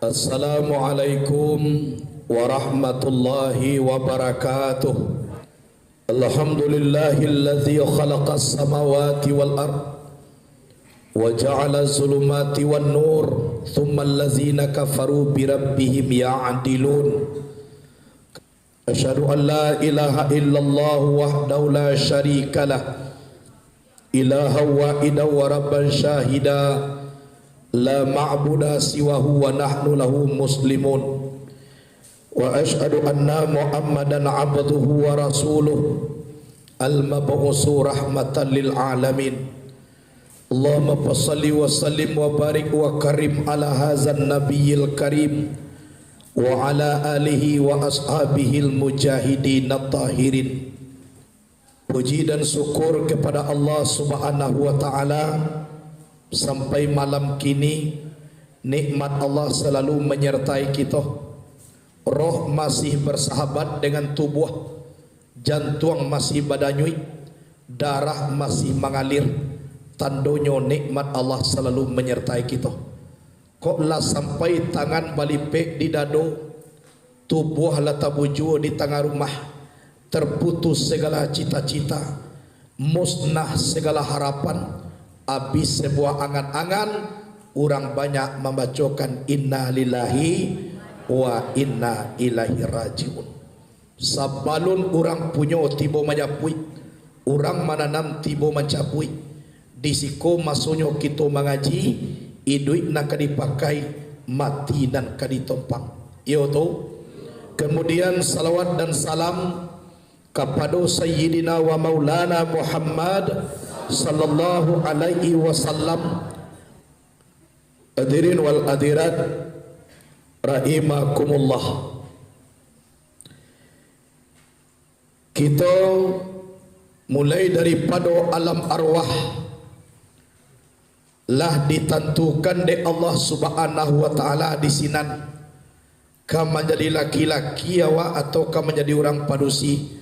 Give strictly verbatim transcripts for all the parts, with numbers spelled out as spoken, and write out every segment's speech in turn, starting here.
Assalamualaikum warahmatullahi wabarakatuh. Alhamdulillahilladzi khalaqas samawati wal ard, wa ja'ala zulumati wan nur, tsummal ladzina kafaru bi rabbihim ya'dilun. Asyhadu an la ilaha illallah wahdahu la syarikalah, ilahan wahidan wa rabban syahida, la ma'buda siwahu wa nahnu lahu muslimun. Wa asyhadu anna Muhammadan abduhu wa rasuluh, al-mab'usu rahmatan lil alamin. Allahumma fasalli wa sallim wa barik wa karim ala hazan nabiyil karim, wa ala alihi wa ashabihil mujahidin tahirin. Puji dan syukur kepada Allah Subhanahu wa Ta'ala, sampai malam kini, nikmat Allah selalu menyertai kita. Roh masih bersahabat dengan tubuh, jantuang masih badanyuik, darah masih mangalir, tandonyo nikmat Allah selalu menyertai kita. Kok lah sampai tangan balipek di dado, tubuah lah tabujua di tangah rumah, terputus segala cita-cita, musnah segala harapan, abih sebuah angan-angan, urang banyak mambacokan inna lillahi wa inna ilaihi rajiun. Sabalun urang punyo tibo manjapuik, urang mananam tibo mancabuik. Di siko masonyo kito mangaji, iduik nan ka dipakai, mati nan ka ditompang. Iyo tu. Kemudian, salawat dan salam kapado Sayyidina wa Maulana Muhammad sallallahu alaihi wasallam. Hadirin wal hadirat rahimakumullah. Kito mulai daripado alam arwah, lah ditantukan dek Allah Subhanahu wa Ta'ala di sinan, ka manjadi laki-laki awak atau ka manjadi urang padusi,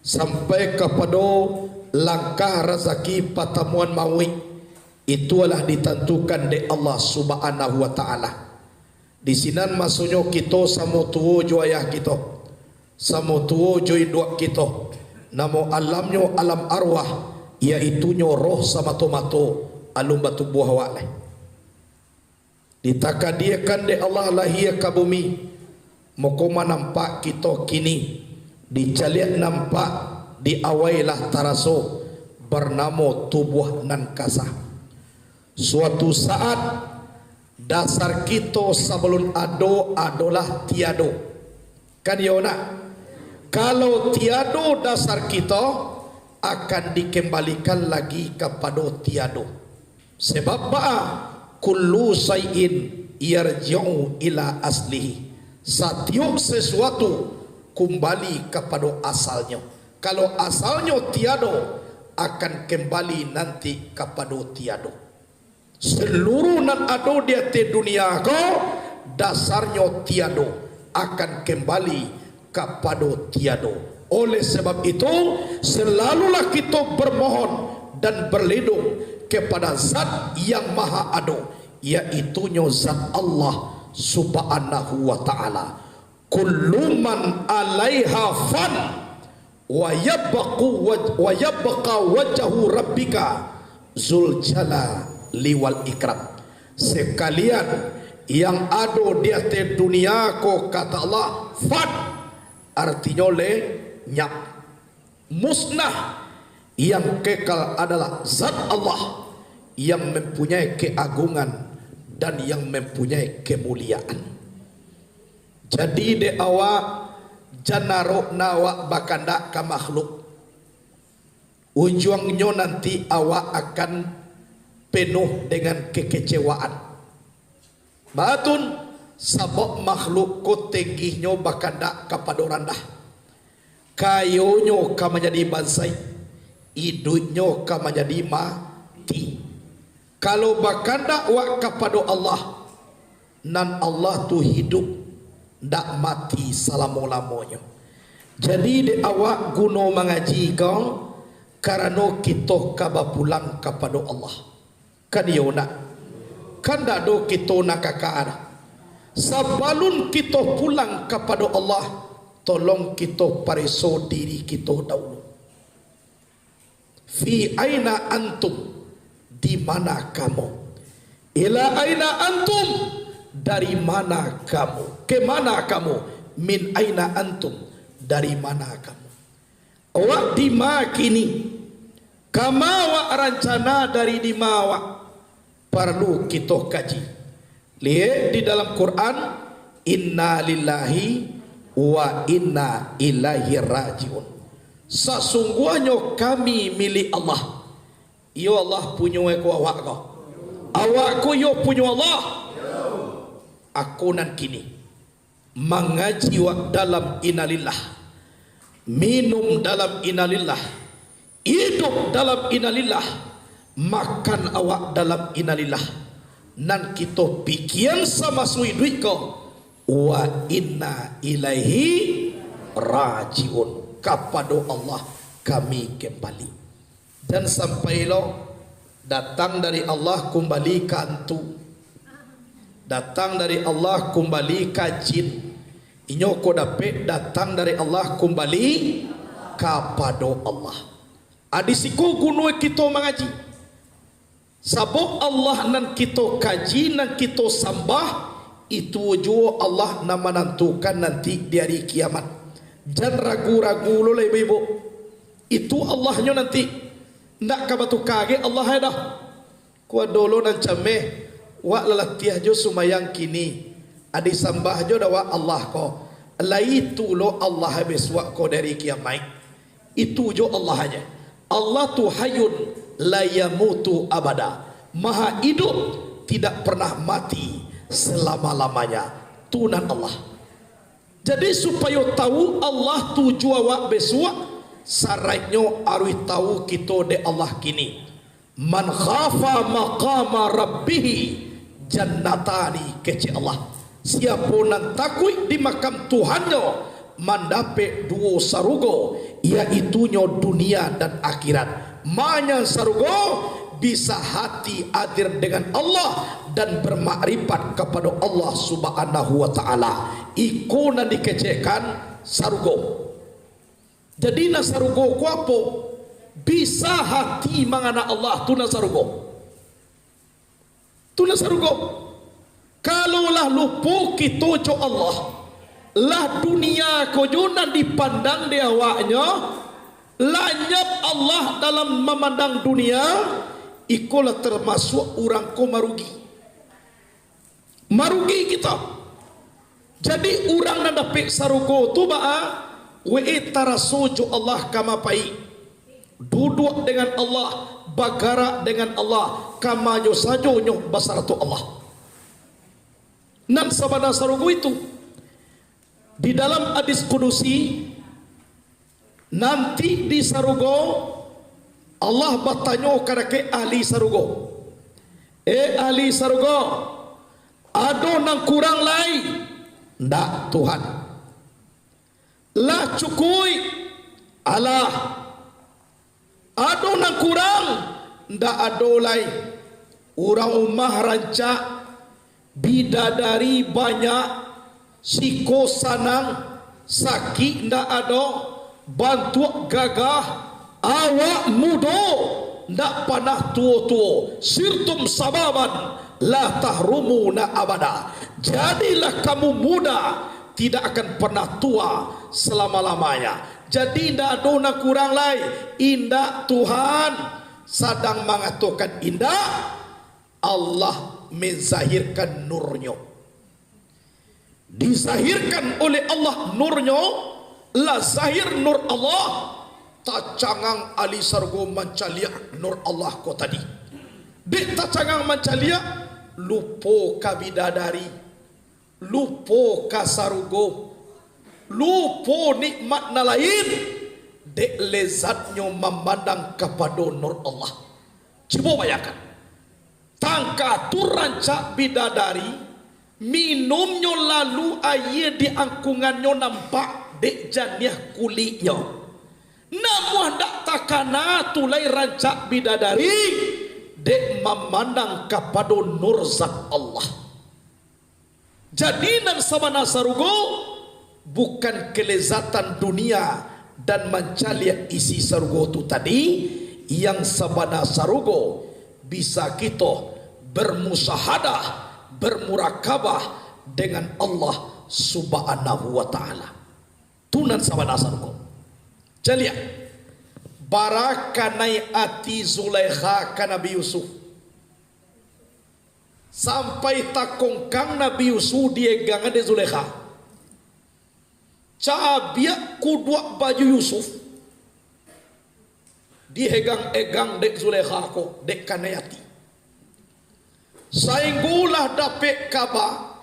sampai kapado langkah razaki patamuan mauik, itu alah ditantukan dek Allah Subhanahu wa Ta'ala. Di sinan masonyo kito samo tuo jo ayah kito, samo tuo jo induak kito. Namo alamnyo alam arwah, yaitunyo roh samato-mato, alun batubuah awak lai. Ditakadiakan dek Allah lahia ka bumi, mako manampak kito kini, dicaliak nampak, di awai lah taraso, barnamo tubuah nan kasa. Suatu saat, dasar kito sabalun ado adolah tiado. Kan iyo nak? Kalau tiado dasar kito, akan dikembalikan lagi kapado tiado. Sebab baa? Kullu syai'in yarji'u ila aslihi. Satiok sesuatu kumbali kapado asalnyo. Kalau asalnyo tiado, akan kembali nanti kapado tiado. Seluruh nan ado di ateh dunia ko, dasarnyo tiado, akan kembali kapado tiado. Oleh sebab itu, selalulah kito bermohon dan berlindung kepada Zat yang Maha Ado, yaitunyo Zat Allah Subhanahu wa Ta'ala. Kullu man alaiha fan, wa yabqu waj-, wa yabqa wajhu rabbika zul jalali wal ikram. Sekalian yang ado di ateh dunia ko, kata Allah, fan, artinyo lenyap, musnah. Yang kekal adalah Zat Allah yang mempunyai keagungan dan yang mempunyai kemuliaan. Jadi, dek awak, jan arok na awak bakandak ka makhluk. Ujuangnyo nanti awak akan penuh dengan kekecewaan. Baa tu? Sabab makhluk ko tenggihnyo bakandak kapado randah. Kayonyo ka manjadi bansaik, iduiknyo ka manjadi mati. Kalau bakandak wak kapado Allah, nan Allah tu hidup, ndak mati salamo-lamonyo. Jadi, dek awak guno mangaji ko, karano kito ka bapulang kapado Allah. Kan iyo nak? Kan ndak ado kito nan kaka doh. Sabalun kito pulang kapado Allah, tolong kito pareso diri kito dahulu. Fi aina antum, di mana kamu? Ila aina antum, dari mana kamu? Ke mana kamu? Min aina antum, dari mana kamu? Awak di ma kini? Kama awak rancana dari di ma awak? Paralu kito kaji. Liek di dalam Quran, "Inna lillahi wa inna ilaihi raji'un." Sasungguahnyo kami milik Allah. Iyo, Allah punyo ko awak ko. Awak ko iyo punyo Allah. Ako nan kini mangaji wak dalam innalillah, minum dalam innalillah, iduik dalam innalillah, makan awak dalam innalillah. Nan kito pikian samaso iduik ko, wa inna ilaihi raji'un, kapado Allah kami kembali. Jan sampai lo datang dari Allah kumbali ka antu, datang dari Allah kumbali ka jin. Inyo ko dapek datang dari Allah kumbali kapado Allah. Adi siko guno kito mangaji. Sabab Allah nan kito kaji, nan kito sambah, itu juo Allah nan manantukan nanti di ari kiamat. Jan ragu-ragu lo lah, ibu-ibu. Itu Allahnyo nanti. Ndak ka batuka gai Allah ai doh. Ko ado lo nan cameh, wak lah latiah jo sumbayang kini, adi sambah jo dek wak Allah ko, lai tu lo Allah ai bisuak ko di ari kiamaik. Itu jo Allah aja. Allah tu hayyun la yamutu abada, maha iduik, tidak pernah mati selama-lamanya. Tu nan Allah. Jadi, supayo tahu Allah tuju awak bisuak, saraiknyo aruih tahu kito dek Allah kini. "Man khafa maqama rabbih jannatani," kecek Allah. Siapo nan takuik di makam Tuhannyo, mandapek duo sarugo, yaitunyo dunia dan akhirat. Manya sarugo, bisa hati adil dengan Allah dan bermakrifat kapado Allah Subhanahu wa Ta'ala. Iko nan dikecekkan sarugo. Jadi, nan sarugo ko apo? Bisa hati mangana Allah, tu nan sarugo. Tu nan sarugo. Kalau lah lupo kito jo Allah, lah dunia ko jo nan dipandang dek awaknyo, lanyap Allah dalam mamandang dunia, iko lah tamasuak urang ko marugi. Marugi kito. Jadi, urang nan dapek sarugo tu baa? Wee taraso jo Allah ka ma pai. Duduak dengan Allah, bagarak dengan Allah, ka ma jo sajo nyo basarato Allah. Nan sabana sarugo itu, di dalam hadis kudusi, nanti di sarugo, Allah batanyo kabake ahli sarugo, "Eh, ahli sarugo, ado nan kurang lai?" "Ndak, Tuhan." "Lah cukuik?" "Alah." "Ado nan kurang?" "Ndak ado lai." Urang umah rancak, bidadari banyak, siko sanang, sakik ndak ado, bantuak gagah, awak mudo, ndak panah tuo-tuo, sirtum sababan, la tahrumuna abada. Jadilah kamu muda, tidak akan pernah tua selama-lamanya. Jadi, indak ado nan kurang lai. Indak, Tuhan, sadang mangatokan indak, Allah menzahirkan nurnyo. Dizahirkan oleh Allah nurnyo, lah zahir nur Allah, tacangang ahli sarugo mancaliak nur Allah ko tadi. Dek tacangang mancaliak, lupo ka bidadari, lupo ka sarugo, lupo nikmat nan lain, dek lezatnyo mamandang kapado nur Allah. Cubo bayangkan, tangka tu rancak bidadari, minumnyo lalu aia di angkungannyo nampak dek janiah kuliknyo. Namuah ndak takana tu lai rancak bidadari, dek mamandang kapado nur zat Allah. Jadi, nan sabana sarugo bukan kelezatan dunia dan mancaliak isi sarugo tu tadi. Yang sabana sarugo bisa kito bermusahadah, bermurakabah dengan Allah Subhanahu wa Ta'ala. Tu nan sabana sarugo. Caliak, bara kanai ati Zulaikha ka Nabi Yusuf. Sampai takongkang Nabi Yusuf diegang dek Zulaikha. Cabiak kuduak baju Yusuf, diegang-egang dek Zulaikha ko, dek kanai ati. Sainggo lah dapek kaba,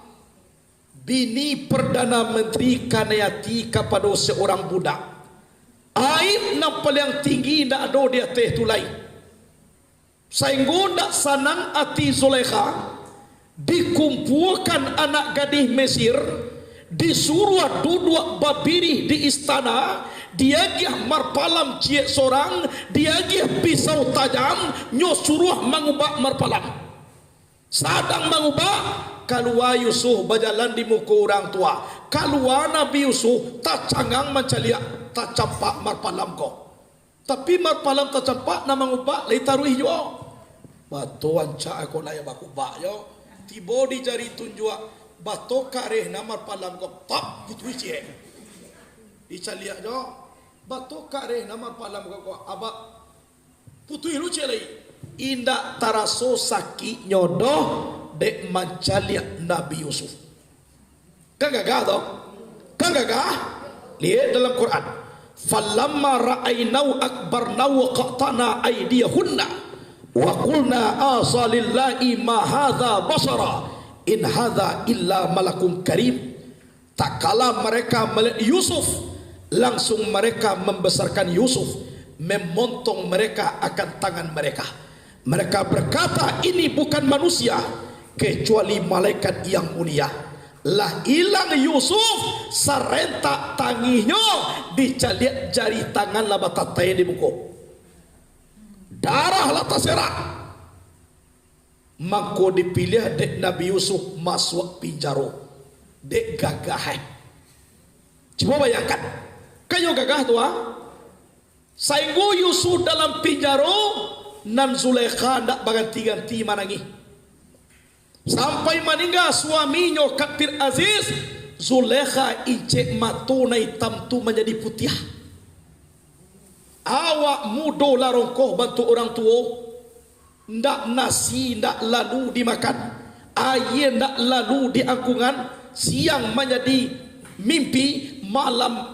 bini Perdana Menteri kanai ati kapado seorang budak, aib nan paliang tinggi indak ado di ateh tu lai. Sainggo ndak sanang ati Zulaikha, dikumpuakan anak gadih Mesir, disuruah duduak babirih di istana, diagiah marpalam ciek sorang, diagiah pisau tajam, nyo suruah mangubak marpalam. Sadang mangubak, kalua Yusuf bajalan di muko urang tu. Kalua Nabi Yusuf, tacangang mancaliak, tacampak marpalam ko. Tapi marpalam tacampak, nan mangubak lai taruih juo. Bato ancak ko lai bakubak jo. Tibo di jari tunjuak, bato kareh nan marpalam ko, pap, putuih ciek. Dicaliak jo, bato kareh nan marpalam ko, ko, abak putuih lu ciek lai. Indak taraso sakiknyo doh, dek mancaliak Nabi Yusuf. Kan gagah tu? Kan gagah? Liek dalam Quran. "Falamma ra'ainahu akbarnahu wa qata'na aidiyahunna wa qulna hasya lillahi ma hadza basyara in hadza illa malakun karim." Tatkala mereka melihat Yusuf, langsung mereka membesarkan Yusuf, memontong mereka akan tangan mereka. Mereka berkata, "Ini bukan manusia, kecuali malaikat yang mulia." Lah ilang Yusuf, sarentak tangihnyo, dicaliak jari tangan lah batatai di muko. Darah lah taserak. Mangko dipiliah dek Nabi Yusuf masuak pinjaro. Dek gagah, eh. Cubo bayangkan. Kan iyo gagah tu, ah? Sainggo Yusuf dalam pinjaro, nan Zulaikha ndak baganti-ganti manangih. Sampai maningga suaminyo Kapir Aziz, Zulaikha incek mato nan itam tu manjadi putiah. Awak mudo lah rongkoh bantuak urang tuo. Ndak nasi ndak lalu dimakan, aia ndak lalu diangkungan, siang manjadi mimpi, malam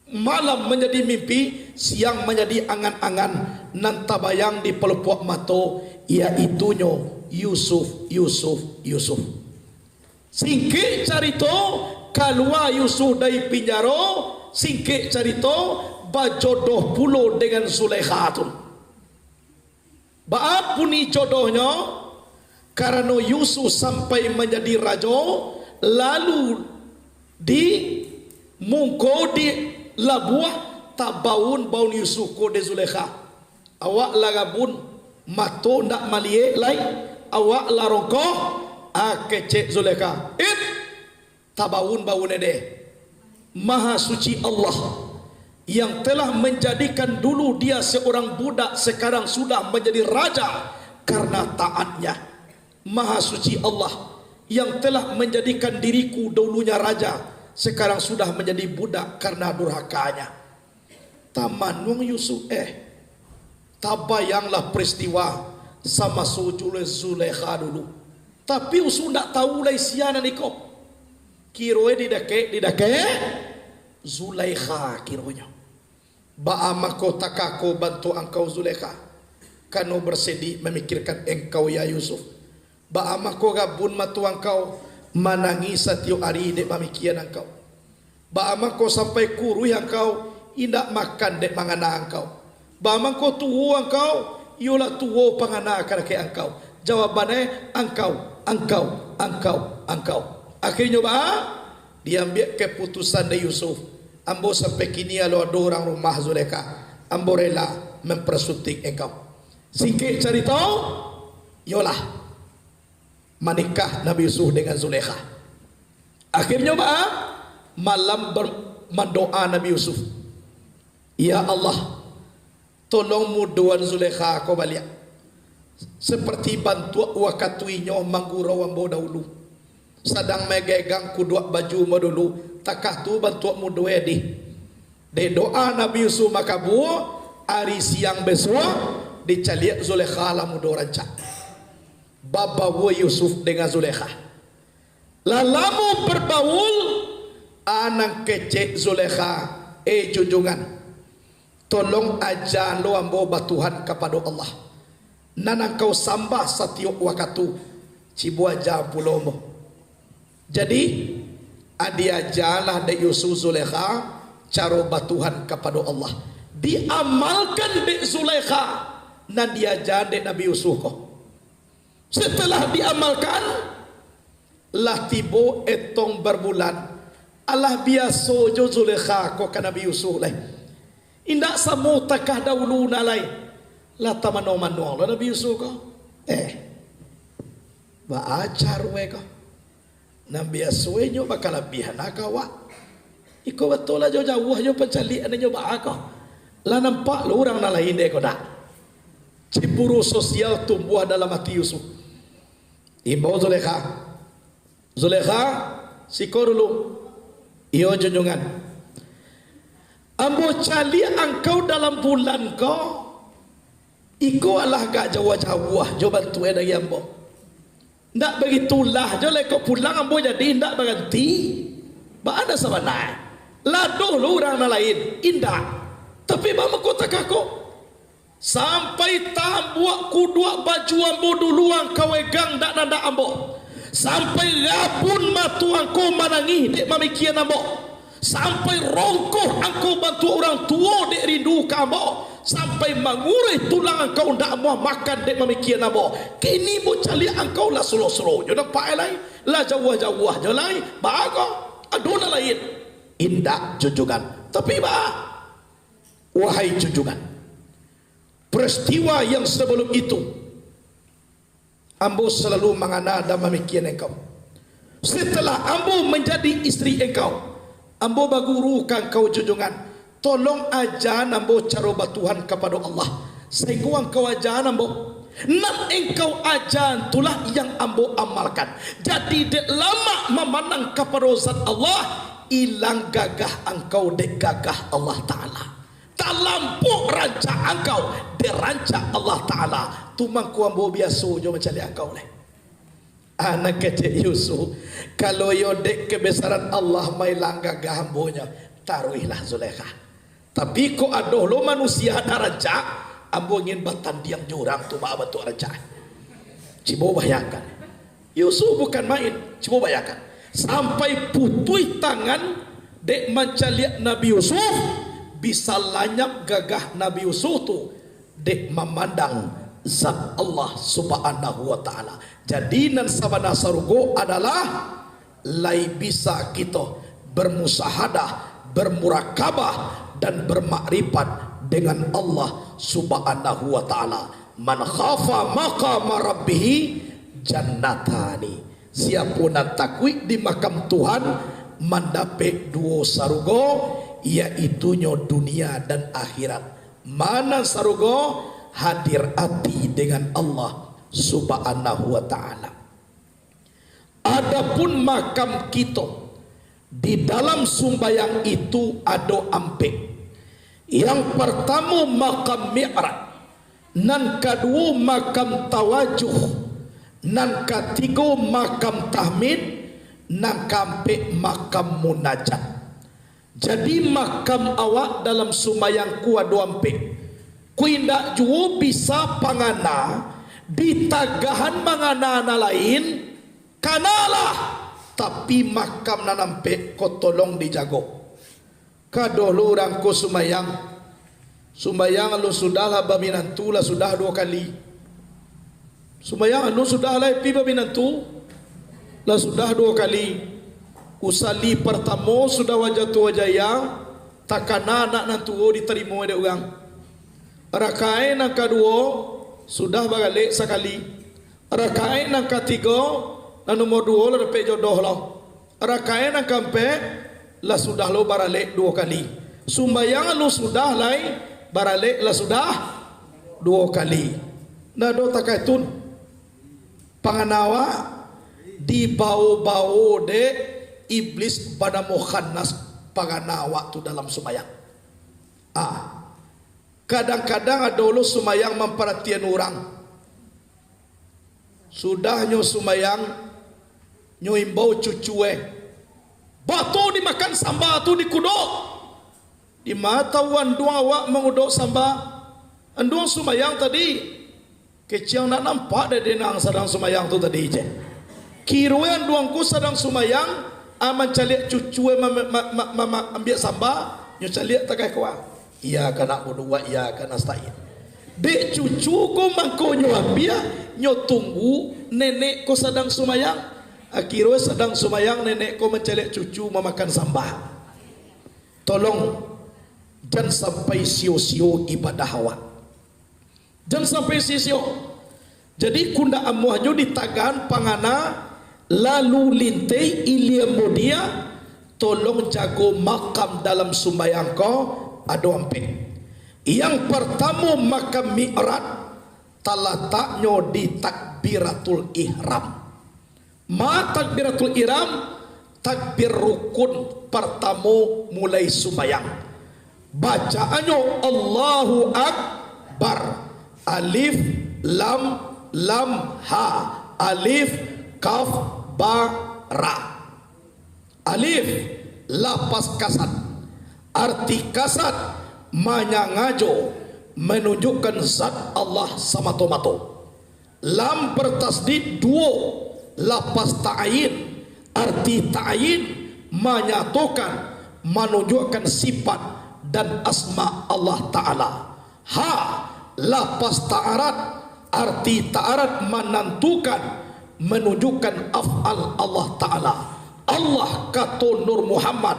Malam manjadi mimpi, siang manjadi angan-angan, nan tabayang di palopuak mato, yaitunyo Yusuf, Yusuf, Yusuf. Singkek carito, kalua Yusuf dari pinjaro, singkek carito, bajodoh pulo dengan Zulaikha tu. Baa bunyi jodohnyo? Karano Yusuf sampai manjadi rajo, lalu di muko di labuah, tabaun-baun Yusuf ko dek Zulaikha. Awak lah gabun, mato ndak maliek lai, awak lah rongkoh, ah, kecek Zulaikha. It! Tabaun-baun ede. Maha Suci Allah yang telah menjadikan dulu dia seorang budak, sekarang sudah menjadi raja karena taatnya. Maha Suci Allah yang telah menjadikan diriku dulunya raja, sekarang sudah menjadi budak karena durhakanya. Tamanuang Yusuf, eh, tabayanglah peristiwa samaso Zule-, Zulaikha dulu. Tapi Yusuf ndak tahu lai sia nan iko. Kiroe didakek, didakek Zulaikha kironyo. Baa mangko takako bantuak angkau Zulaikha? Kano bersedih mamikirkan engkau, ya Yusuf. Baa mangko gabun mato angkau, manangih satiok ari dek mamikian angkau? Baa mangko sampai kuruih angkau, indak makan dek mangana angkau? Baa mangko tuo angkau, iyolah tuo pangana karakek angkau? Jawabannyo, angkau, angkau, angkau, angkau. Akhirnyo baa? Diambiak keputusan dek Yusuf, ambo sampai kini alun ado urang rumah Zulaikha, ambo rela mempersunting engkau. Singkek carito, iyolah, manikah Nabi Yusuf dengan Zulaikha. Akhirnyo baa? Malam ber-, mandoa Nabi Yusuf, "Ya Allah, tolong mudoan Zulekha ko baliak, saparti bantuak wakatu inyo manggurau ambo dahulu, sadang maegang kuduak baju ambo dulu, takah tu bantuak mudoe dih." Dek doa Nabi Yusuf makabua, ari siang bisuak, dicaliak Zulekha lah mudo rancak. Babaua Yusuf dengan Zulekha. Lah lamo barbaul, a nan kecek Zulekha, "Eh, junjuangan, tolong aja lo ambo batuhan kapado Allah, nan angkau sambah satiok wakatu, cibo aja pulo ambo." Jadi, a diajalah dek Yusuf Zulekha caro batuhan kapado Allah. Diamalkan dek Zulekha nan diaja dek Nabi Yusuf ko. Setelah diamalkan, lah tibo etong barbulan. Alah biaso jo Zulekha ko ka Nabi Yusuf lai. Indak samo takah dahulu na lai. Lah tamano-mano lo Nabi Yusuf ko. Eh, baa caro e ko? Nan biaso inyo bakalabiahan ka awak. Iko batua lah jauah-jauah jo pancaliak inyo baa ko. Lah nampak lo urang nan lain dek ko dak? Cemburu sosial tumbuah dalam ati Yusuf. Imbau Zulekha. "Zulekha, siko dulu." "Iyo, junjuangan." "Ambo caliak angkau dalam bulan ko, iko alah agak jauah-jauah jo bantuak dari ambo. Ndak bagitulah jo lai ko pulang ambo jadi indak baranti. Baa nan sabana? Lah ado lo urang nan lain?" "Indak. Tapi baa mangko takah ko?" "Sampai tambuak kuduak baju ambo dulu angkau egang dak nandak ambo. Sampai rabun mato angkau manangih dek mamikian ambo. Sampai rongkoh angkau bantuak urang tuo dek rindu ka ambo. Sampai manguruih tulang angkau ndak amuah makan dek mamikian ambo. Kini ambo caliak angkau lah sulo-sulo jo nampak e lai. Lah jauah-jauah jo lai. Baa ko? Ado nan lain?" "Indak, junjuangan." "Tapi baa?" "Wahai junjuangan, peristiwa yang sebelum itu, ambo salalu mangana dan mamikian engkau. Setelah ambo manjadi isteri engkau, ambo baguru ka angkau, junjuangan, tolong aja ambo caro batuhan kapado Allah, sainggo angkau aja ambo. Nan engkau aja tu lah yang ambo amalkan. Jadi, dek lamak mamandang kapado Zat Allah, ilang gagah angkau dek gagah Allah Ta'ala. Talampau rancak angkau dek rancak Allah Ta'ala. Tu mangko ambo biaso jo mancaliak angkau lai." A nan kecek Yusuf, "Kalau iyo dek kebesaran Allah mailang gagah ambo nyo, taruihlah Zulekha. Tapi kok ado lo manusia nan rancak, ambo ingin batandiang jo urang tu baa bantuak rancak." Cubo bayangkan. Yusuf bukan main. Cubo bayangkan. Sampai putuih tangan dek mancaliak Nabi Yusuf, bisa lanyap gagah Nabi Yusuf tu dek mamandang Zat Allah Subhanahu wa Ta'ala. Jadi, nan sabana sarugo adalah lai bisa kito bermusahadah, bermurakabah, dan bermakrifat dengan Allah Subhanahu wa Ta'ala. "Man khafa maqama rabbih jannatani." Siapo nan takuik di makam Tuhan, mandapek duo sarugo, yaitunyo dunia dan akhirat. Ma nan sarugo? Hadir ati dengan Allah Subhanahu wa Ta'ala. Adapun makam kito di dalam sumbayang itu ado ampek. Yang partamo makam mi'raj, nan kaduo makam tawajuh, nan katigo makam tahmid, nan kaampek makam munajat. Jadi, makam awak dalam sumbayang ko ado ampek. Ko indak juo bisa pangana, ditagahan mangana nan lain, kanalah, tapi makam nan ampek ko tolong dijago. Kadoh lo urang ko sumbayang. Sumbayang alun sudah lah baminantu, lah sudah duo kali. Sumbayang alun sudah lah pi baminantu, lah sudah duo kali. Usali partamo sudah wajah tu wajah iya, takana anak nan tuo ditarimo dek urang. Rakaat nan kaduo sudah baralek sakali. Rakaat nan katigo, nan nomor duo lah dapek jodoh lah. Rakaat nan kaampek, lah sudah lo baralek duo kali. Sumbayang lo sudah lai, baralek lah sudah duo kali. Ndak ado takah tun. Pangana awak dibawo-bawo dek iblis banamo Khannas, pangana awak tu dalam sumbayang. Ah, kadang-kadang ado lo sumbayang mamparatian urang. Sudah nyo sumbayang, nyo imbau cucu e, "Batua dimakan samba tu di kudok. Dima tahu anduang awak mangudok samba? Anduang sumbayang tadi." Kecek ndak nampak dek den nan sadang sumbayang tu tadi, cek. Kiro e anduang ko sadang sumbayang, a mancaliak cucu e ma-, ma-, ma-, ma-, ma-, ambiak samba, nyo caliak takah ko a. Iyyaka na'budu wa iyyaka nasta'in. Dek cucu ko mangko nyo ambiak, nyo tunggu nenek ko sadang sumbayang. A kiro e sadang sumbayang, nenek ko mancaliak cucu mamakan samba. Tolong, jan sampai sio-sio ibadah awak. Jan sampai sisio. Jadi, kundak amuahnyo ditagaan pangana, lalu linteh ilia mudia, tolong jago makam dalam sumbayang ko ado ampek. Yang partamo, makam mi'raj, talataknyo di takbiratul ihram. Ma takbiratul ihram, takbir rukun partamo mulai sumbayang. Bacaannyo Allahu Akbar. Alif, lam, lam, ha. Alif, kaf, ba, ra. Alif, lafaz kasad. Arti kasad, manyangajo, manunjukkan zat Allah samato-mato. Lam bertasdid duo, lafaz ta'yin, arti ta'yin, manyatokan, manunjukkan sifat dan asma Allah Ta'ala. Ha, lafaz ta'arat, arti ta'arat manantukan, manunjukkan af'al Allah Ta'ala. Allah kato Nur Muhammad,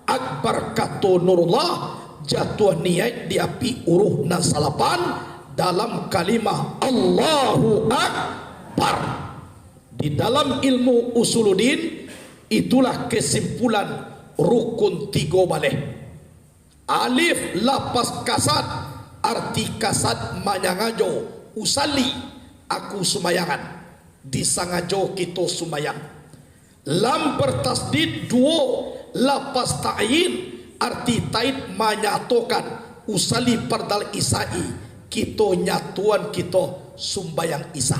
Akbar kato Nurullah, jatuah niaik di api uruh nan salapan dalam kalimah Allahu Akbar. Di dalam ilmu usuluddin, itulah kesimpulan rukun tigo baleh. Alif, lafaz kasad, arti kasad manyangajo, usalli, aku sumbayangan, disangajo kito sumbayang. Lam bertasdid duo, lafaz ta'yin, arti ta'yin manyatokan, usalli fardal isya'i, kito nyatoan kito sumbayang isya.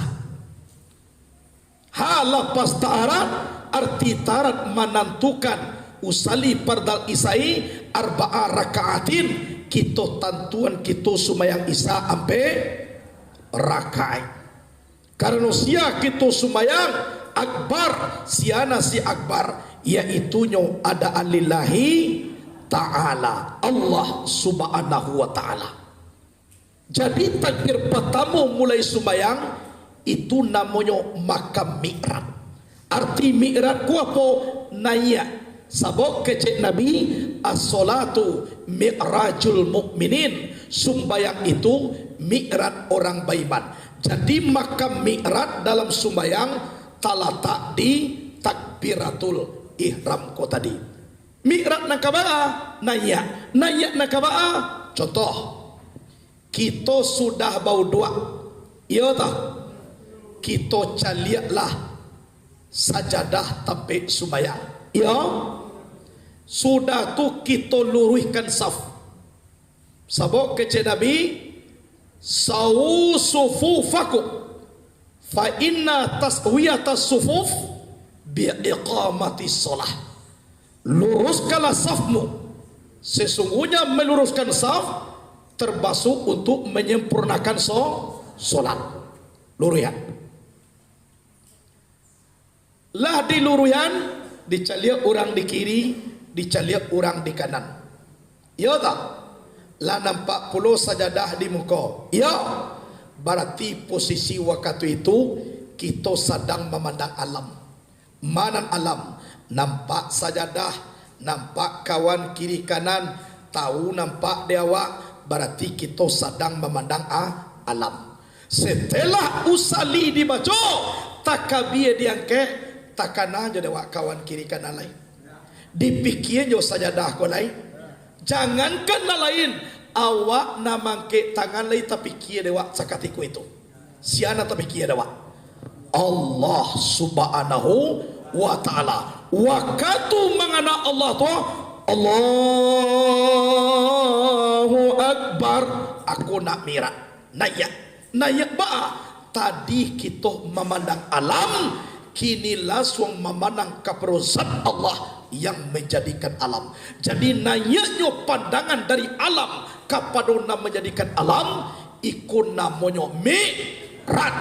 Ha, lafaz ta'arat, arti ta'arat manantukan, usalli fardal isya'i arba'a raka'atin, kito tantuan kito sumbayang isya ampek rakaat. Karano sia kito sumbayang, akbar, sia nan si akbar, yaitunyo adaan lillahi ta'ala, Allah Subhanahu wa Ta'ala. Jadi, takbir patamo mulai sumbayang, itu namonyo makam mi'raj. Arti mi'raj ko apo? Naiak. Sabab kecek Nabi, "As-sholatu mi'rajul mu'minin." Sumbayang itu mi'raj orang baiman. Jadi, makam mi'raj dalam sumbayang talatak di takbiratul ihram ko tadi. Mi'raj nan ka baa? Naiak. Naiak nan ka baa? Contoh, kito sudah bauduak, iyo toh? Kito caliaklah sajadah tampek sumbayang. Iyo. Sudah tu kito luruihkan saf. Sabab kecek Nabi, "Sawu sufufakum, fa inna taswiyatas sufuf bi iqamatis shalah." Luruskanlah safmu. Sesungguhnya meluruskan saf termasuk untuk menyempurnakan so-, solat. Luruihan. Lah diluruihan, dicaliak urang di kiri, dicaliak urang di kanan. Iyo tak? Lah nampak pulo sajadah di muko. Iyo. Barati posisi wakatu itu, kito sadang mamandang alam. Ma nan alam, nampak sajadah, nampak kawan kiri kanan, tahu nampak di awak, barati kito sadang mamandang a-, alam. Setelah usalli dibaco, takabia diangkek, Takana jo dek awak kawan kiri kanan lai. Dipikia jo sajadah ko lai. Jangankan nan lain, awak nan mangkek tangan lai tapikia dek awak sakatiko itu. Sia nan tapikia dek awak? Allah Subhanahu wa Ta'ala. Wakatu mangana Allah tu, Allahu Akbar, aku nak mirak. Naiak. Naiak baa? Tadi kito mamandang alam, kini lasuang mamandang kapado Zat Allah yang manjadikan alam. Jadi, naiaknyo pandangan dari alam kapado nan manjadikan alam, iko namonyo mi'raj.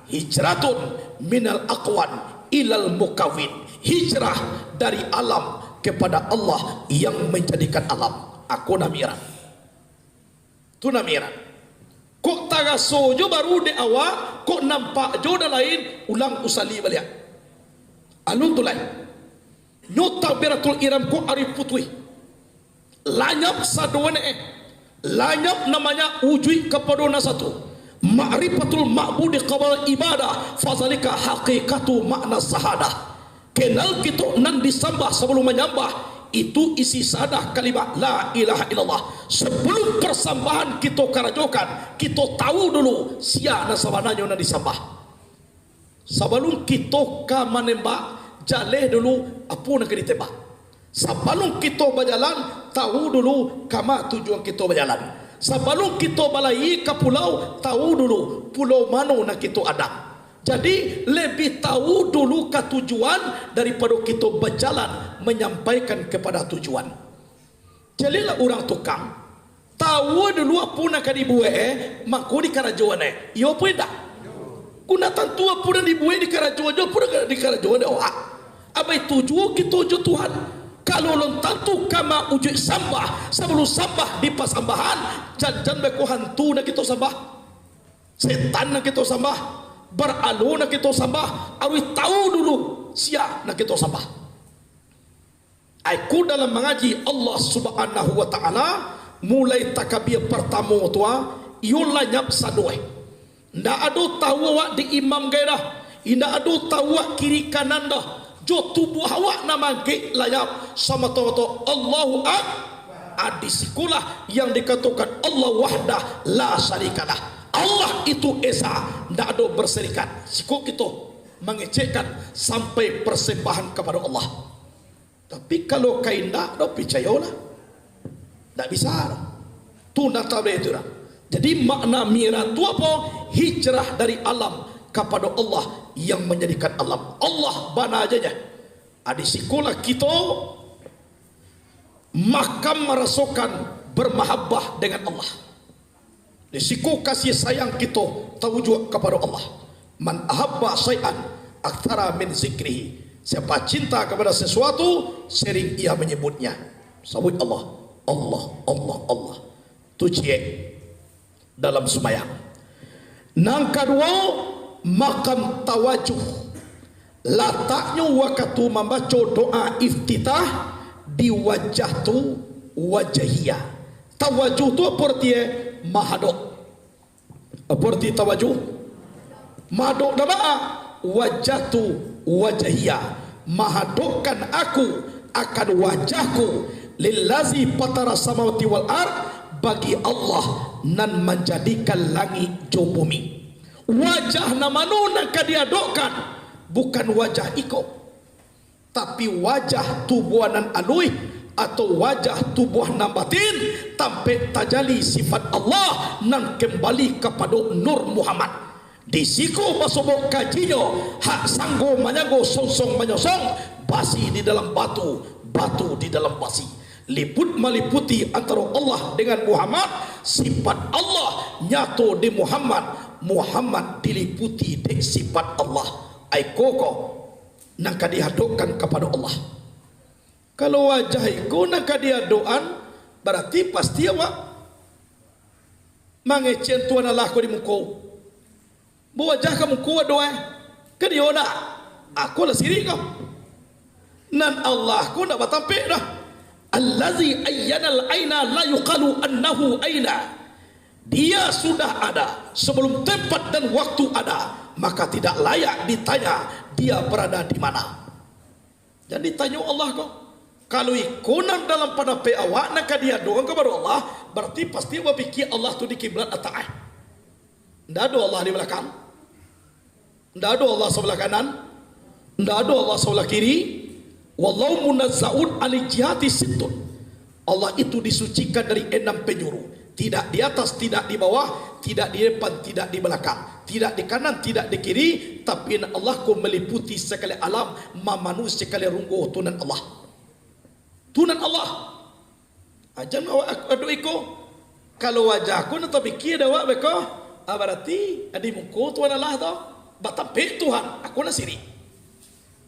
Hijratun minal akwan ilal mukawin. Hijrah dari alam kepada Allah yang manjadikan alam. Aku nak mi'raj. Tu nan mi'raj. Kok taraso jo baru dek awak, kok nampak jo nan lain, ulang usalli baliak. Alun tu lai. Nyo takbiratul ihram ko ari putuih. Lanyap sadoe ne eh. Lanyap namanya ujuik kapado nan satu. Ma'rifatul ma'budi qabla ibadah, fazalika haqiqatu makna sahadah. Kenal kito nan disambah sabalum manyambah, itu isi sahadah kalimat la ilaha illallah. Sabalum parsambahan kito karajokan, kito tahu dulu sia nan sabananyo nan disambah. Sabalum kito ka manembak, jaleh dulu apo nan ka ditembak. Sabalum kito bajalan, tahu dulu kama tujuan kito bajalan. Sabalum kito balayia ka pulau, tahu dulu pulau mano nan kito adang. Jadi, lebih tahu dulu ka tujuan daripado kito bajalan manyampaikan kepada tujuan. Caliaklah urang tukang, tahu dulu apo nan ka dibuek, eh, mako dikarajoan, eh. Iyo apo indak? Guna tantu apo nan dibuek dikarajoan jo apo nan dikarajoan dek awak. Abai tuju kito jo Tuhan. Kalau alun tantu kama ujuik sambah, sabalum sambah dipasambahan, jan-jan beko hantu nan kito sambah. Setan nan kito sambah, baralo nan kito sambah, aruih tahu dulu sia nan kito sambah. Aiku dalam mangaji Allah Subhanahu wa Ta'ala, mulai takabia partamo tu, ah, iyo lanyap sadoe. Ndak ado tahu awak di imam gai dah, indak ado tahu awak kiri kanan dah, jo tubuah awak nan mangkek lanyap, samato-mato Allahu Ak-, ah, di sikolah yang dikatokan Allah wahdah la syarikalah. Allah itu esa, ndak ado berserikat. Siko kito mangecekkan sampai persembahan kapado Allah. Tapi kalau ka indak, dak picayolah. Ndak bisa doh. Tu nan tabek tu dah. Jadi makna mi'raj tu apo? Hijrah dari alam kapado Allah yang manjadikan alam. Allah bana aja nya. Ah, di sikolah kito makam marasokan bermahabbah dengan Allah. Di siko kasih sayang kito tawujuak kapado Allah. "Man ahabba syai'an aktsara min zikrihi." Siapa cinta kepada sesuatu, sering ia menyebutnya. Sabuik Allah, Allah, Allah, Allah. Tu ciek dalam sumbayang. Nan kaduo, makam tawajuh. Lataknyo wakatu mambaco doa iftitah di wajah tu, wajahia. Tawajuh tu apo artinyo? Mahadok. Apo arti tawajuh? Mahadok dek ma? Wajah tu, wajahia. Mahadokkan aku akan wajahku, lillazi fatara samawati wal ard, bagi Allah nan manjadikan langik jo bumi. Wajah nan mano nan ka diadokkan? Bukan wajah iko, tapi wajah tubuah nan aluih, atau wajah tubuah nan batin, tampek tajali sifat Allah nan kembali kapado Nur Muhammad. Di siko basobok kajinyo, hak sanggo manyanggo, songsong manyosong, basi di dalam batu, batu di dalam basi. Liput maliputi antaro Allah dengan Muhammad, sifat Allah nyato di Muhammad, Muhammad diliputi dek sifat Allah. Ai koko nan ka dihadokkan kapado Allah. Kalau wajah iko nan ka diadokkan, barati pasti awak mangecek Tuhan Allah ko di muko. Bawajah ka muko ado, eh. Ka dio ndak? Ako lah sirik ko. Nan Allah ko ndak batampek doh. Allazi ayyanal aina la yuqalu annahu aina. Dia sudah ada sebelum tempat dan waktu ada, maka tidak layak ditanya dia berada di mana. Jan ditanyo Allah ko. Kalau iko nan dalam pandapek awak nan ka diadokan kapado Allah, barati pasti bapikia Allah tu di kiblat atak, eh. Ndak ado Allah di balakang. Ndak ado Allah sabalah kanan. Ndak ado Allah sabalah kiri. Wallahu munazzahun anil jihati sittun. Allah itu disucikan dari enam penjuru. Tidak di atas, tidak di bawah, tidak di depan, tidak di balakang, tidak di kanan, tidak di kiri, tapi Allah ko maliputi sakali alam, mamanu sakali runggo tu nan Allah. Tu nan Allah. Ajan awak ak-, ado iko. Kalau wajah ko nan tapikia dek awak beko, ah, barati di muko Tuhan Allah tu. Batampek Tuhan, aku lah sirik.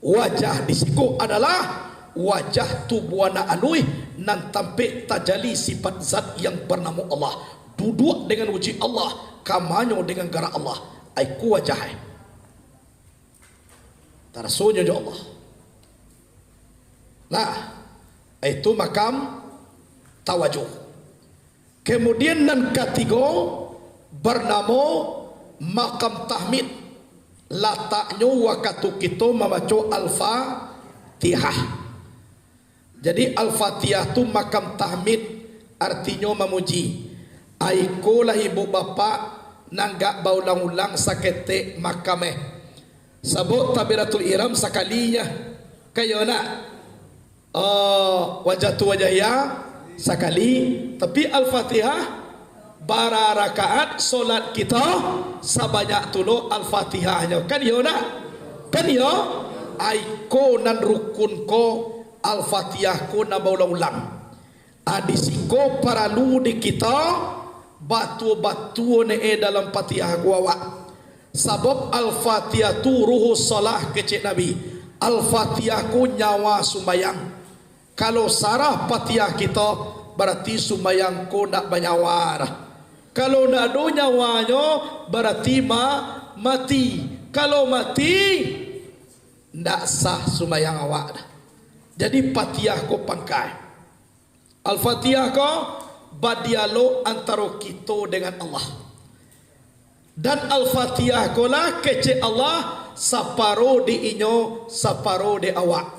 Wajah di siko adalah wajah tubuah nan aluih, nan tampek tajali sifat zat yang banamo Allah. Duduak dengan wujud Allah, kamanyo dengan garak Allah. Aiku wajah, eh. Tarasonyo jo Allah. Nah, itu makam tawajuh. Kemudian nan katigo, banamo makam tahmid. Lataknyo wakatu kito mambaco Al-Fatihah. Jadi, Al-Fatihah tu makam tahmid, artinyo mamuji. Aiko lah ibu bapak, nan gak baulang-ulang saketek makam, eh. Sabab takbiratul ihram sakali nyo. Kan iyo nak? Oh, wajah tu wajah iya sakali, tapi Al-Fatihah bara rakaat solat kito sabanyak tu lo Al-Fatihahnyo. Kan iyo nak? Kan iyo? Aiko nan rukun ko, Al-Fatihah ko nan baulang-ulang. Ah, di siko paralu di kito batua-batua ne, eh, dalam Fatihah ko awak. Sabab Al-Fatihah tu ruhus shalah kecek Nabi. Al-Fatihah ko nyawa sumbayang. Kalau sarah Fatihah kito, barati sumbayang ko ndak banyawa dah. Kalau ndak ado nyawanyo, barati ma-, mati. Kalau mati, ndak sah sumbayang awak dah. Jadi Fatihah ko pangka. Al-Fatihah ko badialog antaro kito dengan Allah. Dan Al-Fatihah ko lah kecek Allah, saparo di inyo, saparo di awak.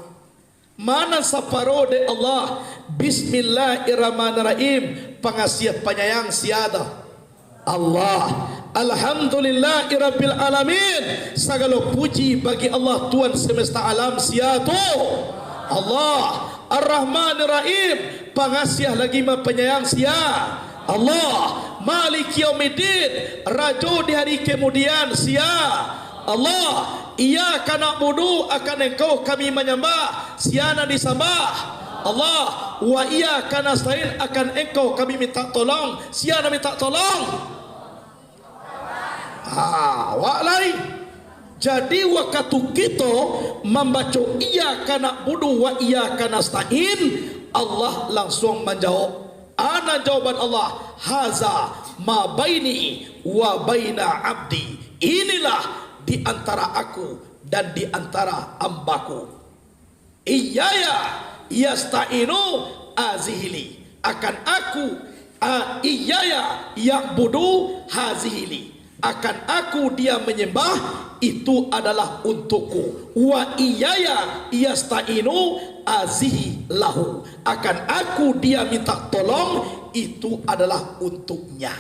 Ma nan saparo di Allah? Bismillahirrahmanirrahim. Pangasiah panyayang sia tu? Allah. Alhamdulillahirabbil alamin. Sagalo puji bagi Allah, Tuhan semesta alam, sia tu? Allah. Ar-Rahmanir Rahim. Pangasiah lagi mapanyayang, sia? Allah. Maliki yaumiddin. Rajo di hari kemudian, sia? Allah. Iyyaka na'budu, akan Engkau kami manyambah. Sia nan disambah? Allah. Wa iyyaka nasta'in, akan Engkau kami minta tolong. Sia nan minta tolong? Ha, awak lai. Jadi, wakatu kito mambaco iyyaka na'budu wa iyyaka nasta'in, Allah langsuang manjawab. Ana jawaban Allah, "Haza ma baini wa baina abdi." Inilah di antara aku dan di antara hambaku. Iyyaya yasta'inu hazihi li. Akan aku, a, iyyaya ya'budu hazihi li. Akan aku dia menyembah, itu adalah untukku. Wa iyyaya yasta'inu hazihi lahu. Akan aku dia minta tolong, itu adalah untuknya.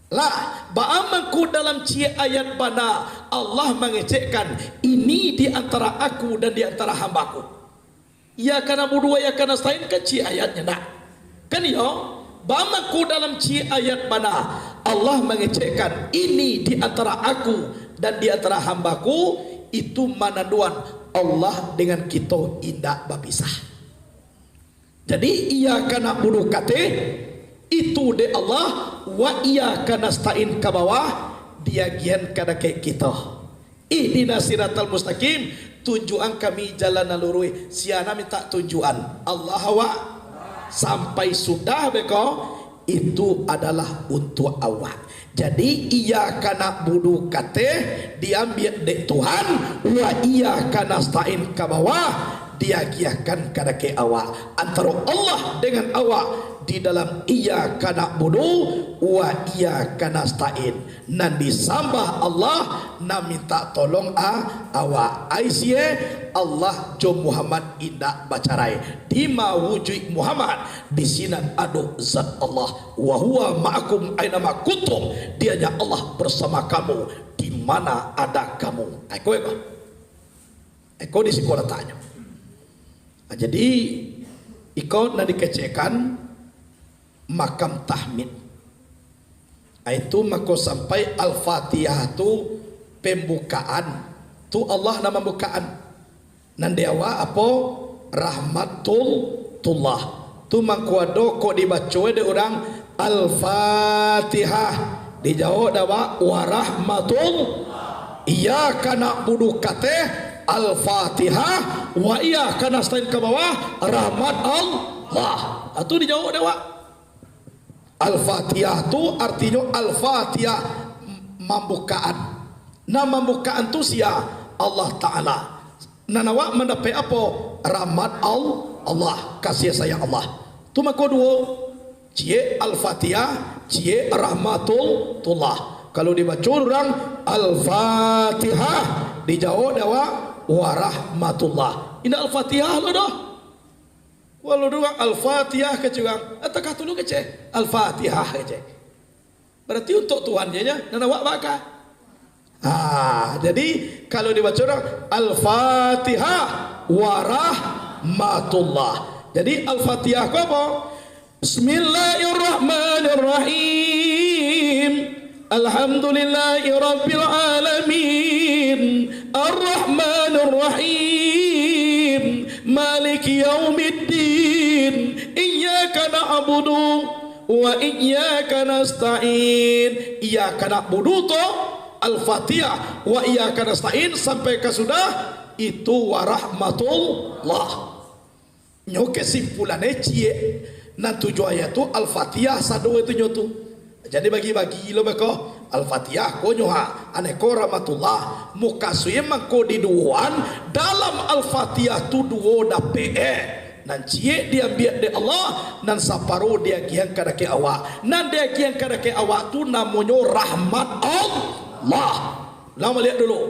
Lah, baa mangko dalam ciek ayat bana Allah mangecekkan, "Ini di antara aku dan di antara hambaku." Iyyaka na'budu wa iyyaka nasta'in kan ciek ayatnyo, nak? Kan iyo? Baa mangko dalam ciek ayat bana Allah mangecekkan, "Ini di antara aku dan di antara hambaku," itu mananduan Allah dengan kito indak bapisah. Jadi, iyyaka na'budu kateh, itu dek Allah, wa iyyaka nasta'in ka bawah, diagiahan ka dakek kito. Ihdinas siratal mustaqim, tunjuakan kami jalan nan luruih. Sia nan minta tunjuakan? Allah awak. Sampai sudah beko, itu adalah untuak awak. Jadi, iyyaka na'budu kateh diambiak dek Tuhan, wa iyyaka nasta'in ka bawah, diagiahkan ka dakek awak. Antaro Allah dengan awak di dalam iyyaka na'budu wa iyyaka nasta'in. Nan disambah Allah, nan minta tolong a-, awak. Ai sie, Allah jo Muhammad indak bacarai. Dima wujuik Muhammad, di sinan ado zat Allah. "Wa huwa ma'akum aina ma kuntum." Dianya Allah bersama kamu di mana ada kamu. Iko, iko. Iko di siko lataknyo. Nah, jadi, iko nan dikecekkan makam tahmid. Itu mako sampai Al-Fatihah tu pembukaan. Tu Allah nan mambukaan. Nan di awak apo? Rahmatullah. Tu mangko ado kok dibaco dek urang Al-Fatihah. Dijawab dek awak warahmatul. Iyyaka na'budu kateh Al-Fatihah, wa iyyaka nasta'in ka bawah rahmat Allah. Itu dijawab dek awak. Al-Fatihah tu artinyo Al-Fatihah, mambukaan. Nah, mambukaan tu sia? Allah Ta'ala. Nan awak mandapek apo? Rahmat Al-, Allah, kasih sayang Allah. Tu mako duo, ciek Al-Fatihah, ciek Rahmatullah. Kalau dibaco urang Al-Fatihah, dijawab dek awak warahmatullah. Indak Al-Fatihah lo doh. Walau doh Al-Fatihah kecek urang, atakah tu lo kecek? Al-Fatihah kecek. Berarti untuk Tuhan je nya, nan awak baka. Ah, jadi kalau dibaco urang, Al-Fatihah warahmatullah. Jadi Al-Fatihah ko apo? Bismillahirrahmanirrahim. Alhamdulillahirabbil alamin. Arrahmanirrahim. Maliki yaumiddin. Iyyaka na'budu wa iyyaka nasta'in. Iyyaka na'budu tu Al-Fatihah, wa iyyaka nasta'in sampai ka sudah, itu warahmatullah. Nyo kesimpulan e ciek, nan tujuah ayat tu Al-Fatihah sado itu nyo tu. Jadi bagi-bagi lo beko, Al-Fatihah ko nyo ha, ane ko rahmatullah. Mukasuik mangko diduoan, dalam Al-Fatihah tu duo dapek e. Nan ciek diambiak dek Allah, nan saparo diagiahan ka dakek awak. Nan diagiahan ka dakek awak tu namonyo rahmat Allah. Ulang baliak dulu.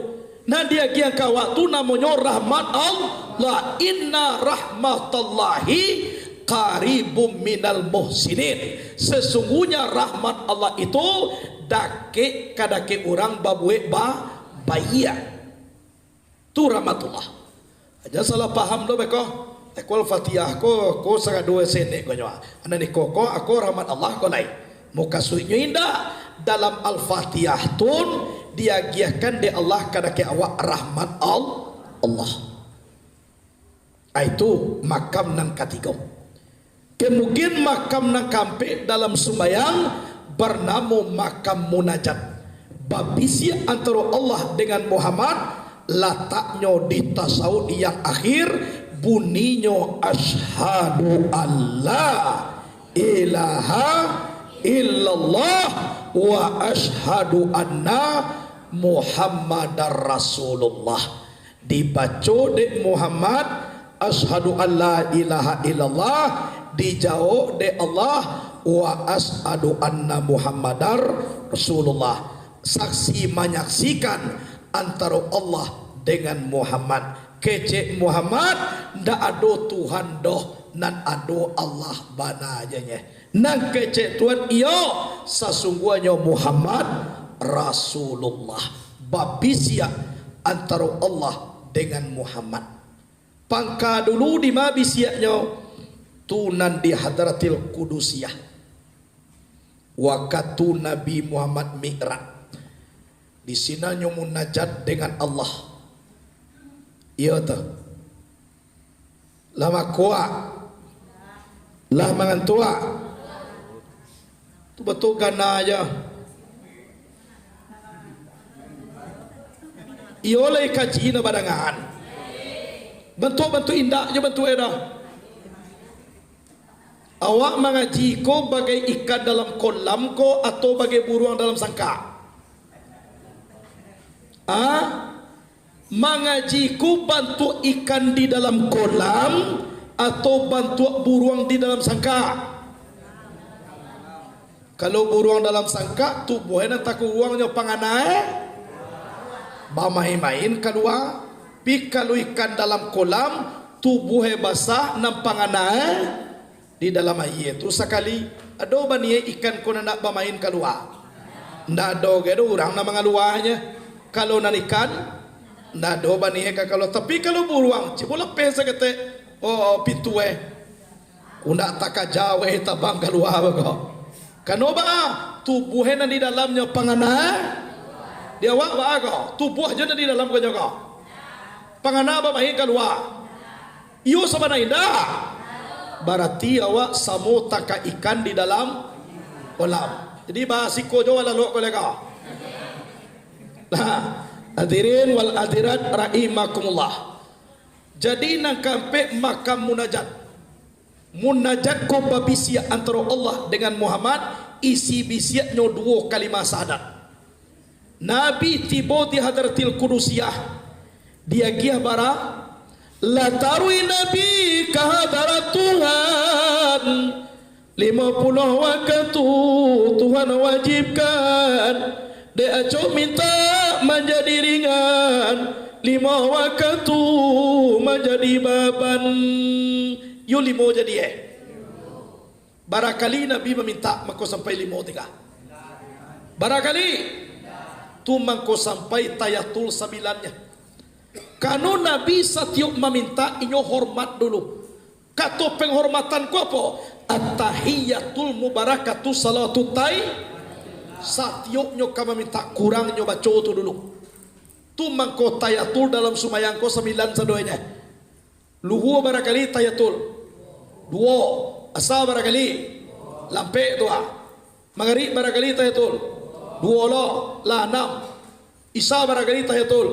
Nan diagiahan ka awak tu namonyo rahmat Allah. Inna rahmatallahi qaribum minal muhsinin. Sesungguhnya rahmat Allah itu dakek ka dakek urang babuek ba-, baiak. Tu rahmatullah. Jan salah paham doh beko. Eko Al-Fatihah ko, ko sagado senek ko nyo. Anak niko ko, ako rahmat Allah ko lai. Mukasuiknyo indak. Dalam Al-Fatihah tun diagiahkan dek Allah ka dakek awak rahmat Al-, Allah. Ah, itu makam nan katigo. Kemudian makam nan kaampek dalam sumbayang barnamo makam munajat. Babisiak antaro Allah dengan Muhammad, lataknyo di tasawuf yang akhir, buninyo, "Asyhadu alla ilaha illallah wa asyhadu anna Muhammadar Rasulullah." Dibaco dek Muhammad, "Asyhadu an la ilaha illallah," dijawab dek Allah, "Wa asyhadu anna Muhammadar Rasulullah." Saksi manyaksikan antaro Allah dengan Muhammad. Kecek Muhammad, ndak ado Tuhan doh, nan ado Allah bana je nyeh. Nan kecek Tuhan iyo, sasungguahnyo Muhammad Rasulullah. Babisiak antaro Allah dengan Muhammad. Pangka dulu di ma bisiaknyo, tu nan di Hadratil Qudusiyah. Wakatu Nabi Muhammad Mi'raj. Di sinan nyo munajat dengan Allah. Iyo tu. Lah makuak. Lah mangantuak. Tu batua gana aja. Iyo lai kaji na badangaan. Bantuak-bantuak indak jo bantuak e dah. Awak mangaji ko bagai ikan dalam kolam ko atau bagai buruang dalam sangkak? Ah? Mangaji ko bantuak ikan di dalam kolam atau bantuak buruang di dalam sangkak? Kalau buruang dalam sangkak, tubuah e nan takuruang nyo pangana e, bamain-main kalua. Pi kalau ikan dalam kolam, tubuahnyo basah, nan panganae di dalam aia tu sakali. Ado baniaik ikan ko nan nak bamain kalua? Ndak ado, gado urang nan mangaluanyo. Kalau nan ikan, ndak ado baniaik ka kalua. Tapi kalau buruang, cubo lapeh saketek, oh, pintu eh. Undak takaja weh tabang kalua beko. Kano baa, tubuah nan di dalamnyo pangana. Di awak baa ko, tubuah jo nan di dalam ko nyo ko. Pangana bamain kalua. Iyo sabana indak. Barati awak samo taka ikan di dalam kolam. Jadi basiko jo lalok ko leko. Nah, hadirin wal hadirat rahimakumullah. Jadi nan kaampek makam munajat. Munajat ko babisiak antaro Allah dengan Muhammad, isi bisiaknyo duo kalimah syahadat. Nabi tibo di Hadratil Qudusiyah, diagiah bara, lah taruih Nabi ka hadarat Tuhan, limo puluah wakatu Tuhan wajibkan, dek acok mintak manjadi ringan, limo wakatu manjadi baban. Yo limo jadi, eh. Barakali Nabi mamintak, mako sampai limo tingga. Barakali. Tu mangko sampai tayatul sambilannyo. Kano Nabi satiok mamintak, inyo hormat dulu. Kato penghormatan ko apo? At-tahiyatul mubarakatu salatut tay-, satioknyo ka mamintak, kurangnyo baco tu dulu. Tu mangko tayatul dalam sumbayang ko sambilan sadonyo. Luhua barakali tayatul? Duo. Asa barakali? Lampek tu ah. Mangarib barakali tayatul? Duo lo, lah anam. Isa barakali tayatul?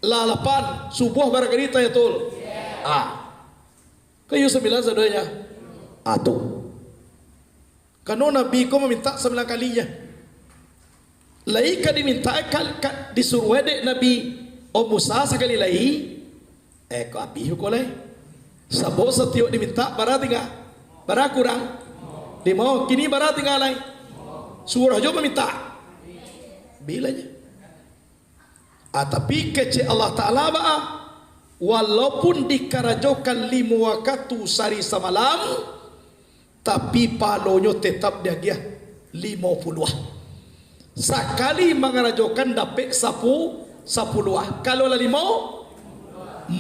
Lah lapan. Subuah barakali tayatul? Ah. Kayu sambilan sadonyo. Ah, tu. Kano Nabi ko mamintak sambilan kali nyo. Lai ka dimintak ka, ka disuruah dek Nabi, "Oh Musa, sakali lai." Eh, ko abih ko lai. Sabab satiok dimintak bara tingga? Bara kurang? Limo. Kini bara tingga lai? Suruah jo mamintak. Bilanyo. Ah, tapi kecek Allah Ta'ala baa? Walaupun dikarajokan limo wakatu sari samalam, tapi pahalonyo tetap diagiah limo puluah. Sakali mangarajokan dapek sapu-, sapuluah. Kalau lah limo,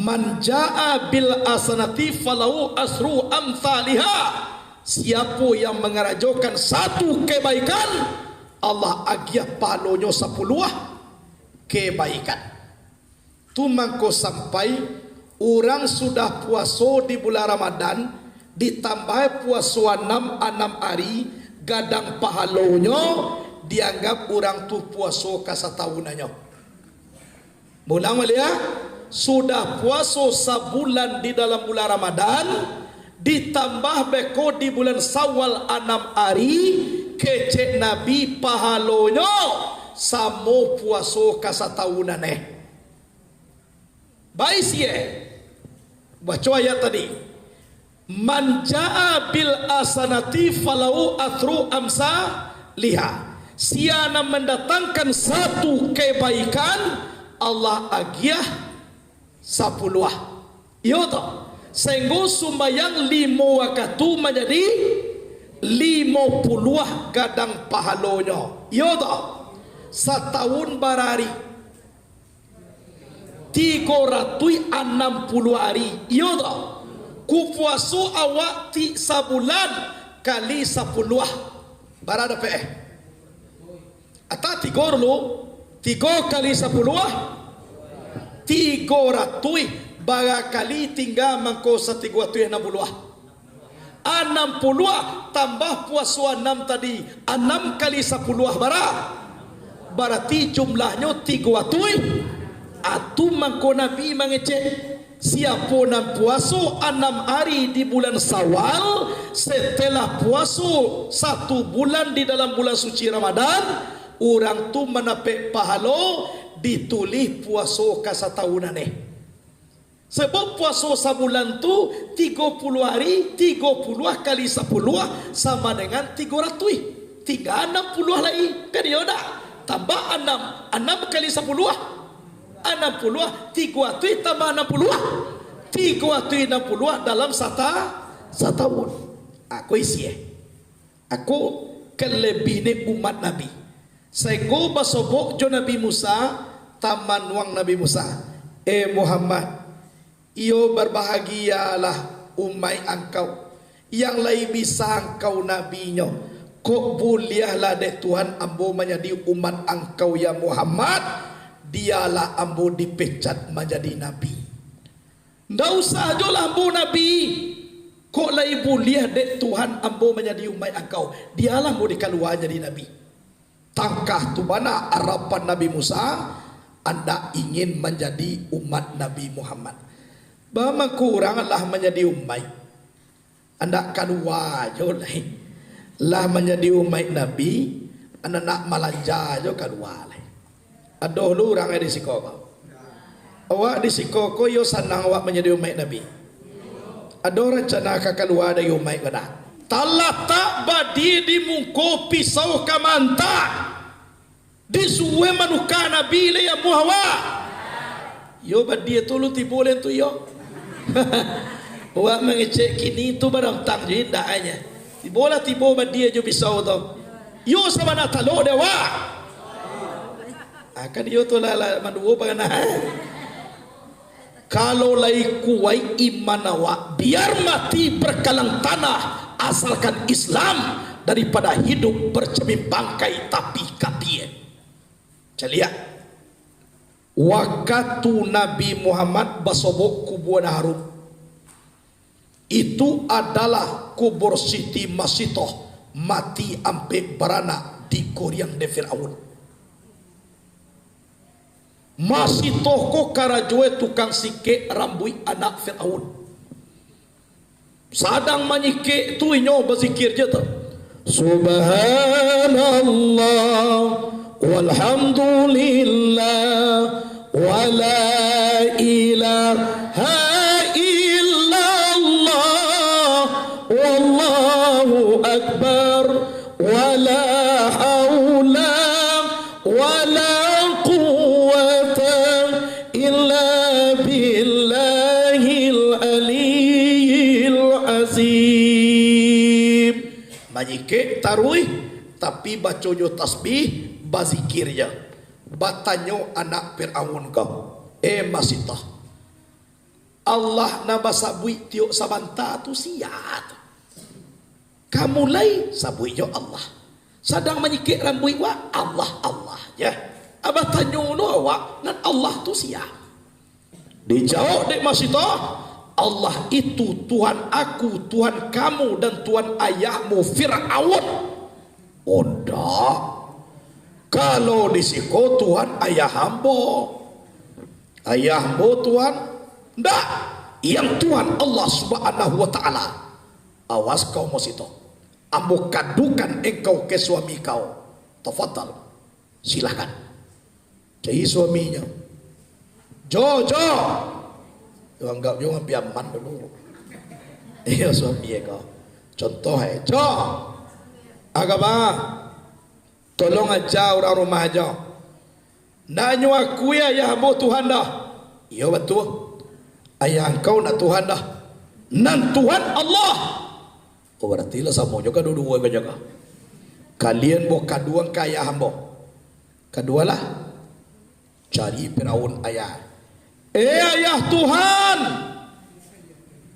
"Man jaa bil hasanati falahu asru amsaliha." Siapo yang mangarajokan satu kebaikan, Allah agiah pahalonyo sapuluah kebaikan. Tu mangko sampai urang sudah puaso di bulan Ramadan, ditambah puaso anam, anam ari, gadang pahalonyo, dianggap urang tu puaso ka satahun nyo. Ulang baliak, sudah puaso sabulan di dalam bulan Ramadan, ditambah beko di bulan Syawal anam ari, kecek Nabi pahalonyo samo puaso ka satahun neh. Baisiye, baco ayat tadi. "Man jaa bil hasanati falahu asru amsaliha." Sia nan mandatangkan satu kebaikan, Allah agiah sapuluah. Iyo toh? Sainggo sumbayang limo wakatu manjadi limo puluah gadang pahalonyo. Iyo toh? Satahun bara ari? Tigo ratuih anam puluah ari. Iyo toh? Ku puaso awak ti sabulan kali sapuluah. Bara dapek eh? Atau tigo dulu. Tigo kali sapuluah, tigo ratuih. Bara kali tingga mangko satigo ratuih anam puluah? Anam puluah tambah puaso anam tadi, anam kali sapuluah bara? Barati jumlahnyo tigo ratuih. Atu mangko Nabi mangecek, siapo nan puaso anam ari di bulan Sawal, setelah puaso satu bulan di dalam bulan suci Ramadan, urang tu mandapek pahalo ditulih puaso ka satahun aneh. Sebab puaso sabulan tu tigo puluah ari, tigo puluah kali sapuluah sama dengan tigo ratuih. Tingga anam puluah lai, kan iyo ndak? Tambah anam, anam kali sapuluah. Anam puluah, tigo atuih tambah anam puluah. Tigo atuih anam puluah dalam sata-, satahun. Ako isi eh. Ako kalebih ni umat Nabi. Sainggo basobok jo Nabi Musa, tamanuang Nabi Musa, "Eh Muhammad, iyo barbahagialah umaik angkau, yang lai bisa angkau nabinyo. Kok buliahlah dek Tuhan ambo manjadi umat angkau, ya Muhammad, dialah ambo dipecat manjadi nabi." Ndak usah jo lah ambo nabi. Kok lai buliah dek Tuhan ambo manjadi umaik angkau, dialah ambo dikalua jadi nabi. Tangkah tu bana arapan Nabi Musa, andak ingin manjadi umat Nabi Muhammad. Bamangko urang lah manjadi umaik, andak kalua jo lai. Lah manjadi umaik Nabi, andak nak malanja jo kalua lai. Ado lu urang di siko ko. Awak di siko ko yo sanang awak manjadi umaik Nabi. Ado rancana ka kalua dari umaik ko dah. Talatak badie di muko pisau ka mantak. Disuruah manuka Nabi lai amuah awak. Yo badie tu lu tibo lai tu yo. Awak mangecek kini tu barantang jo indak anya. Tibolah tibo badie jo pisau tu. Yo sabana talok dek awak. Ah, kan iyo tu lah, lah manduo pangana. Kalau lai kuaik iman awak, biar mati berkalang tanah, asalkan Islam, daripada hidup bercermin bangkai tapi kapie. Caliak. Wakatu Nabi Muhammad basobok kubua Harun. Itu adalah kubur Siti Masitoh, mati ampek baranak digoriang dek Firaun. Masitoh ko karajoe tukang sikek rambuik anak Firaun. Sadang manyikek tu inyo bazikir je tu. Subhanallah, walhamdulillah, wala ilaha illallah, wallahu akbar, wala haula wala quwwata illa billahil aliyyil azim. Manyikek taruih, tapi baco jo tasbih, bazikir je. Batanyo anak Firaun ko, "Eh Masitoh, Allah nan basabuik tiok sabanta tu sia tu? Ka mulai sabuik jo Allah. Sadang manyikek rambuik wak, Allah, Allah je. Abah tanyo lo awak, nan Allah tu sia?" Dijawab dek Masitoh, "Allah itu Tuhan aku, Tuhan kamu, dan Tuhan ayahmu Firaun." "Ondak. Kalau di siko Tuhan ayah ambo. Ayah ambo Tuhan?" "Ndak. Yang Tuhan Allah Subhanahu wa Ta'ala." "Awas kau Masitoh. Ambo kadukan engkau ke suami kau. Tafadhal. Silakan." Cari suaminyo. "Jo, jo." Yo, anggap jo ambiak aman dulu. Iyo, suami ko. Contoh, eh, "Jo. Agama. Tolong aja urang rumah jo. Ndak nyo akui ayah ambo Tuhan doh." "Iyo, batua. Ayah angkau ndak Tuhan doh. Nan Tuhan Allah." "Oh, barati lah samo jo kaduo-duo ko jo ko. Kalian ambo kaduan ka ayah ambo." Kadualah, cari Firaun ayah. "Eh, ayah Tuhan!"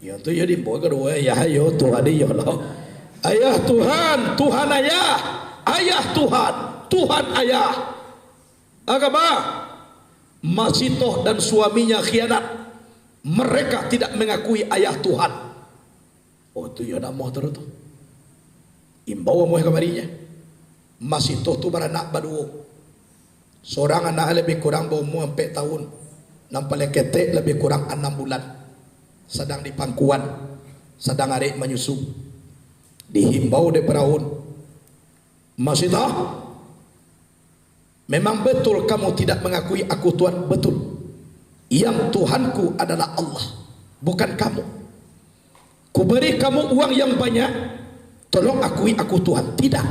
Yo tu yo diimbau kaduo ayah, yo Tuhan iyo lo. "Ayah Tuhan, Tuhan ayah, ayah Tuhan, Tuhan ayah." Agama, Masitoh dan suaminya khianat. Mereka tidak mengakui ayah Tuhan. Oh, tu yo namo tu, tu. Imbau amuah kamarinyo. Masitoh tu baranak baduo. Sorang anak lebih kurang baumua ampek tahun, nan paling ketek lebih kurang anam bulan. Sadang di pangkuan, sadang arek manyusu. Dihimbau dek Firaun, "Masitoh, memang betul kamu tidak mengakui aku Tuhan?" "Betul. Yang Tuhanku adalah Allah, bukan kamu. Kuberi kamu uang yang banyak, tolong akui aku Tuhan." "Tidak.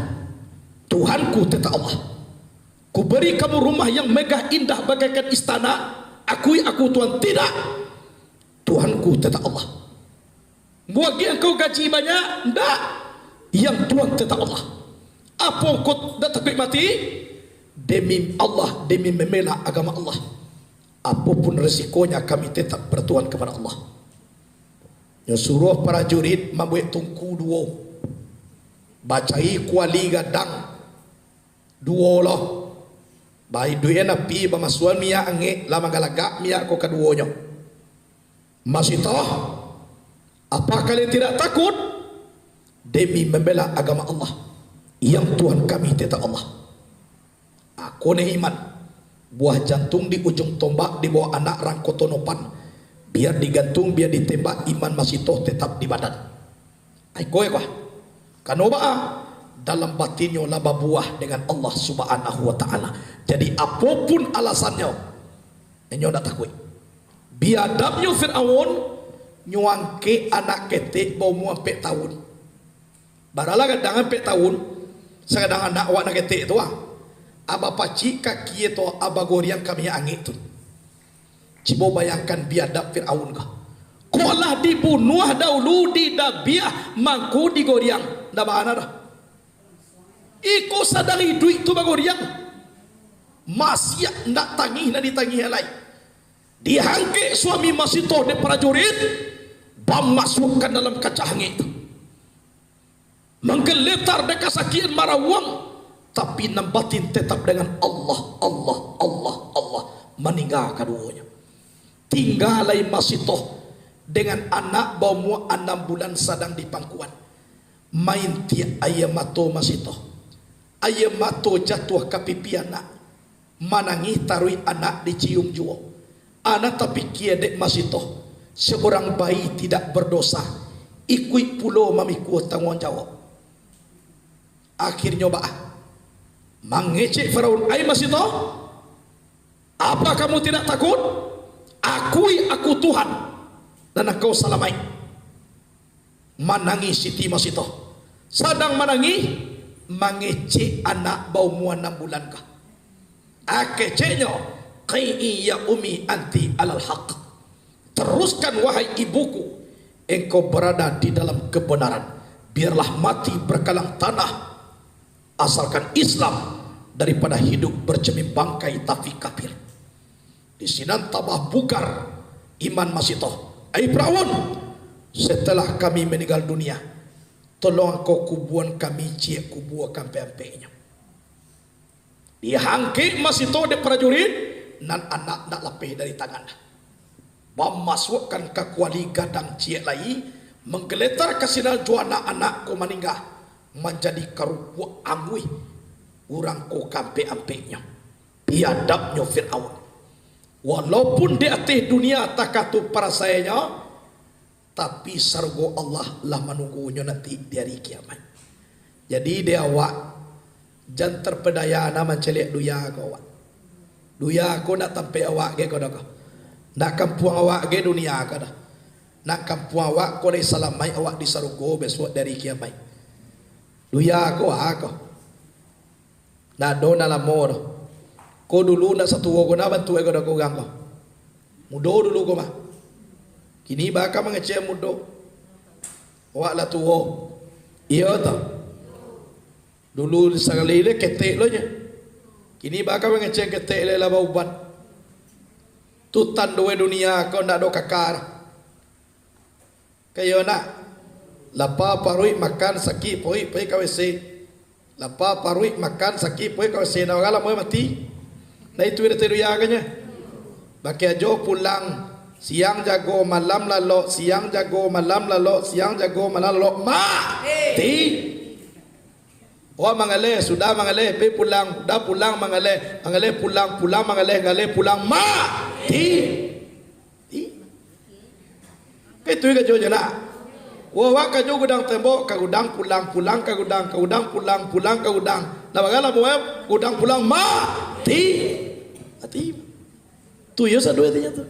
Tuhanku tetap Allah. Kuberi kamu rumah yang megah indah bagaikan istana, Akui aku Tuhan, tidak. Tuhanku tetap Allah. Bagi engkau gaji banyak, ndak. Yang Tuhan tetap Allah. Apo engkau ndak takuik mati? Demi Allah, demi membela agama Allah. Apapun resikonya, kami tetap bertuhan kepada Allah. Nyo suruah prajurit mambuek tungku duo, bacai kuali gadang duo lo. Baiduikan api, bamasuakan minyak angek, lah manggalagak minyak ko kaduonyo. Masitoh, apakah kalian tidak takut? Demi membela agama Allah, yang Tuhan kami tetap Allah. Ako neh iman, buah jantung di ujung tombak, di bawah anak rangko tonopan. Biar digantung, biar ditembak, iman Masitoh tetap di badan. Ai koe kuah. Kano baa? Dalam batinnyo lah babuah dengan Allah Subhanahu wa Ta'ala. Jadi, apopun alasannyo, inyo ndak takuik. Biadabnyo Firaun, nyo angkek anak ketek baumua ampek taun. Baralah gadang ampek taun, sagadang anak awak nan ketek tu ah. Abah pacik kaki tu, abah goriang ka minyak angek tu. Cubo bayangkan biadab Firaun ka. Kok lah dibunuah daulu, didabiah, mangko digoriang. Ndak bana doh. Iko sadang iduik tu bagoriang. Masiak ndak tangih nan ditangih lai. Diangkek suami Masitoh dek prajurit, bamasuakkan dalam kaca angek tu. Manggaletar dek kasakian marawang, tapi nan batin tetap dengan Allah, Allah, Allah, Allah. Maningga kaduonyo. Tingga lai Masitoh dengan anak baumua anam bulan sadang di pangkuan. Maintiak aia mato Masitoh. Aia mato jatuah ka pipi anak. Manangih taruih anak dicium juo. Anak tapikia dek Masitoh, seorang bayi tidak berdosa, ikuik pulo mamikua tangguang jawab. Akhirnyo baa? Mangecek Firaun, "Ai Masitoh, apa kamu tidak takut? Akui aku Tuhan, dan engkau salamaik." Manangih Siti Masitoh. Sadang manangih, mangecek anak baumua anam bulan ka. Akeceknyo, "Qi'i ya umi anti alal haq." Teruskan, wahai ibuku, engkau berada di dalam kebenaran. Biarlah mati berkalang tanah, asalkan Islam, daripada hidup bercermin bangkai tapi kafir. Di sinan tabah bugar iman Masitoh. "Ai Firaun, setelah kami meninggal dunia, tolong angkau kubuan kami ciek kubua ka ampek-ampeknyo." Diangkek Masitoh dek prajurit, nan anak ndak lapeh dari tangan. Bamasuakkan ka kuali gadang ciek lai, manggaletar ka sinan jo anak-anak ko maningga, manjadi karupuak anguih urang ko ka ampek-ampeknyo. Biadabnyo Firaun. Walaupun di ateh dunia takatu parasainyo, tapi sarugo Allah lah manunggunyo nanti di ari kiamaik. Jadi, dek awak, jan terpedaya na mancaliak dunia ko awak. Dunia ko ndak tampek awak ge ko doh ko. Ndak kampuang awak ge dunia ko doh. Ndak kampuang awak ko lai salamaik awak di sarugo bisuak di ari kiamaik. Dunia ko a ko. Ndak ado nan lamo doh. Ko dulu ndak satuo ko na bantuak ko doh ko urang ko. Mudo dulu ko mah. Kini baka mangecek mudo. Awak lah tuo. Iyo toh. Dulu sakali le ketek lo nyo. Kini baka mangecek ketek le lah bauban. Tu tando dunia ko ndak ado kaka. Kayo nak, lapa paruik makan, sakik paruik, pai ka W C. Lapa paruik makan, sakik paruik, ka W C. Nah, urang lah mulai mati. Nah, itu dah tiru ya agaknya. Pakai ajo pulang, siang jago, malam lalok, siang jago, malam lalok, siang jago, malam lalok, mati. Wah, mangaleh, sudah mangaleh, pai pulang, dah pulang mangaleh, mangaleh pulang, pulang mangaleh, mangaleh pulang, mati. Ih. Kan itu karajo je nak. Wah, wah, karajo gudang tembok, ka gudang pulang, pulang ka gudang, ka gudang pulang, pulang ka gudang. Lah bagalah buah gudang pulang, mati. Mati. Tu iyo sadua artinyo tu.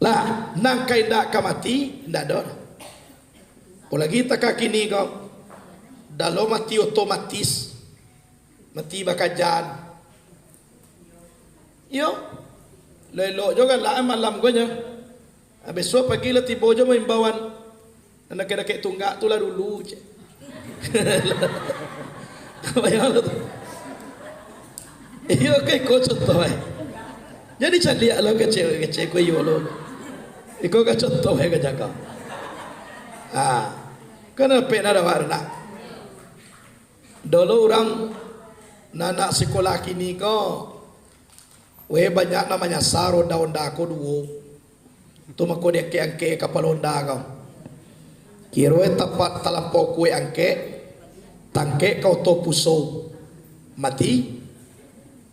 Lah, nan ka indak ka mati, indak ado. Apolagi takah kini ko, dah lo mati otomatis. Mati bakajan. Iyo. Lah elok jo galak malam ko nyo. Ah, bisuak pagi lah tibo jo maimbauan. Nan dakek-dakek tunggak tu lah dulu, cek. Bayang lo tu. Iyo, ka iko contoh, eh. Jadi caliak lo kecek-kecek ko iyo lo. Iko ka contoh, eh, ka jaga. Ah. Kan pek nak dapat nak. Dulu urang nan anak sikolah kini ko, weh, banyak nan manyasa roda onda ko duo. Tu mako diangkek-angkek kapalo onda ko. Kiro tapat talampau kuek angkek, tangkek ka oto puso. Mati.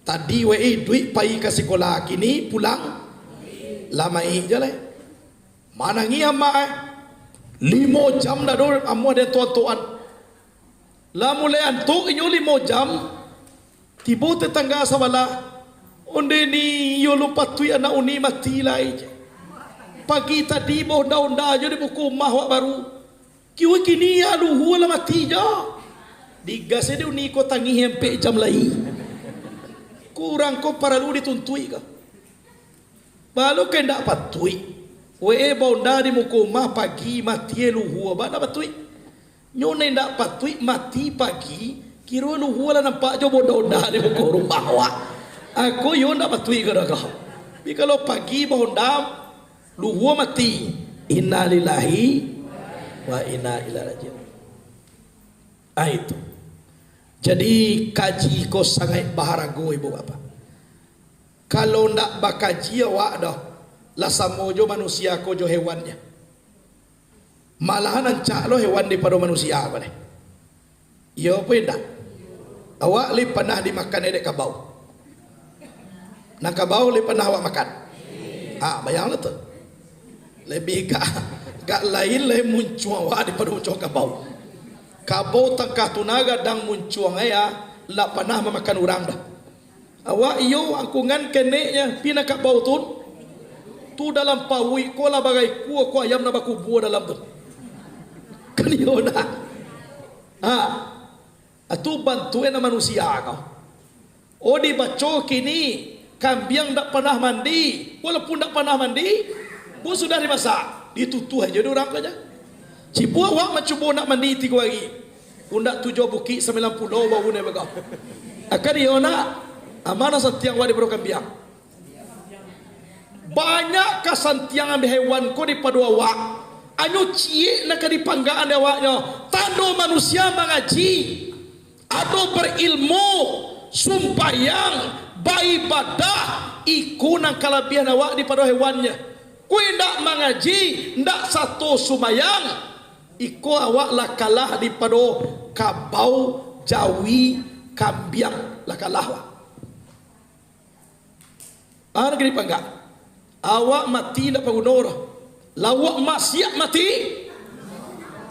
Tadi weh iduik pai ka sikolah, kini pulang. Lah mayik je lai. Manangih amak, eh. Limo jam dah do amuah den tuan-tuan. Lah mulai antuak inyo limo jam, tibo tetangga sabalah, "Onde ni, iyo lo patuik anak uni mati lai. Pagi tadi baonda-onda jo di muko umah awak baru. Kiyo kini yo luhua lah mati jo." Digas dek uni ko tangih ampek jam lai. Kurang ko paralu dituntuik ko. Balo ka indak patuik. Weh, baonda di muko umah pagi mati luhua, ba indak patuik. Nyo nan indak patuik mati pagi, kiro luhua lah nampak jo baonda-onda di muko rumah awak. Ako yo indak patuik ko doh ko. Tapi kalau pagi baonda, luhua mati. Innalillahi wa inna ilaihi raji'un. Ah, itu. Jadi, kaji ko sangaik baharago, ibu bapak. Kalau ndak bakaji awak doh, lah samo jo manusia ko jo hewannyo. Malahan rancak lo hewan daripado manusia ko deh. Iyo apo indak? Awak lai panah dimakan dek kabau? Nan kabau lai panah awak makan? Ah, bayang lo tu. Labiah gak, gak lain lai muncuang awak daripado muncuang kabau. Kabau tangkah tuna gadang muncuang ai, ah, ndak panah mamakan urang doh. Awak iyo angkungan keneknyo, pi nan kabau tu, tu dalam pauik ko lah baraikua ko ayam nan bakubua dalam tu. Kan iyo dah. Ha. Atu bantuak nan manusia ko. Oh, dibaco kini, kambiang ndak panah mandi, walaupun ndak panah mandi, pun sudah dimasak, ditutuah aja dek urang ko aja. Cibo awak mancubo nak mandi tigo hari, undak tujuah bukik sambilan pulau bau ne bagau. Akan iyo nak, amanah santiang awak daripado kambiang. Banyak kasantiangan hewan ko daripado awak. Anyo ciek nan ka dipanggaan dek awaknyo. Tando manusia mangaji, ado barilmu, sumbayang, baibadah, iko nan kalabiahan awak daripado hewannyo. Kok indak mangaji, indak sato sumbayang, iko awak lah kalah daripado kabau, jawi, kambiang, lah kalah awak. Anak kini pangga. Awak mati indak paguno doh. Lauak maksiat mati.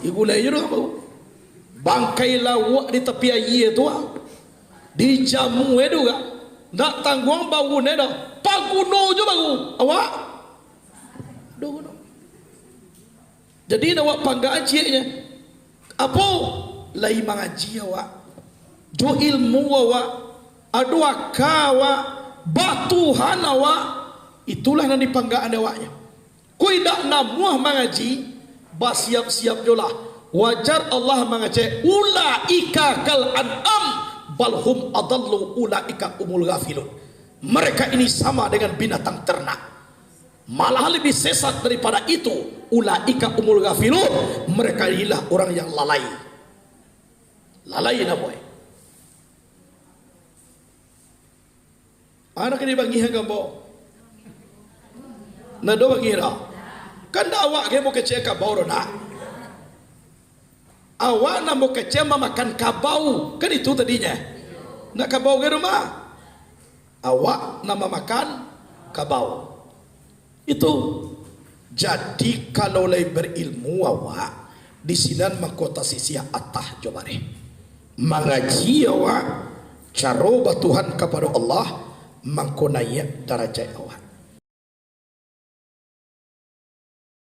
Igulai jo doh bau. Bangkai lauak di tapi aia tu, ah. Dijamu e tu gak. Ndak tangguang bau ne doh. Paguno jo baru. Awak. Doh guno. Jadi, nak awak panggaan cieknyo. Apo? Lai mangaji awak. Jo ilmu awak. Ado aka awak. Batuhan awak. Itulah nan dipanggaan awaknyo. Kok indak namuah mangaji, basiap-siap jolah. Wajar Allah mangecek, "Ulaika kal an'am, bal hum adallu, ulaika umul ghafilun." Mereka ini sama dengan binatang ternak. Malah lebih sesat daripada itu, ulaika umul ghafilun, mereka inilah orang yang lalai. Lalai namo e. Anak ini bangih kabau. Nado bangih dah. Kan ndak awak ke mau kecek kabau doh nak. Awak nan bakaca mamakan kabau, kan itu tadinyo. Nak kabau ka rumah? Awak nan mamakan kabau. Itu. Jadi, kalau lai barilmu awak, di sinan mangko tasisiah atah jo bareh. Mangaji awak, caro batuhan kapado Allah, mangko naiak darajat awak.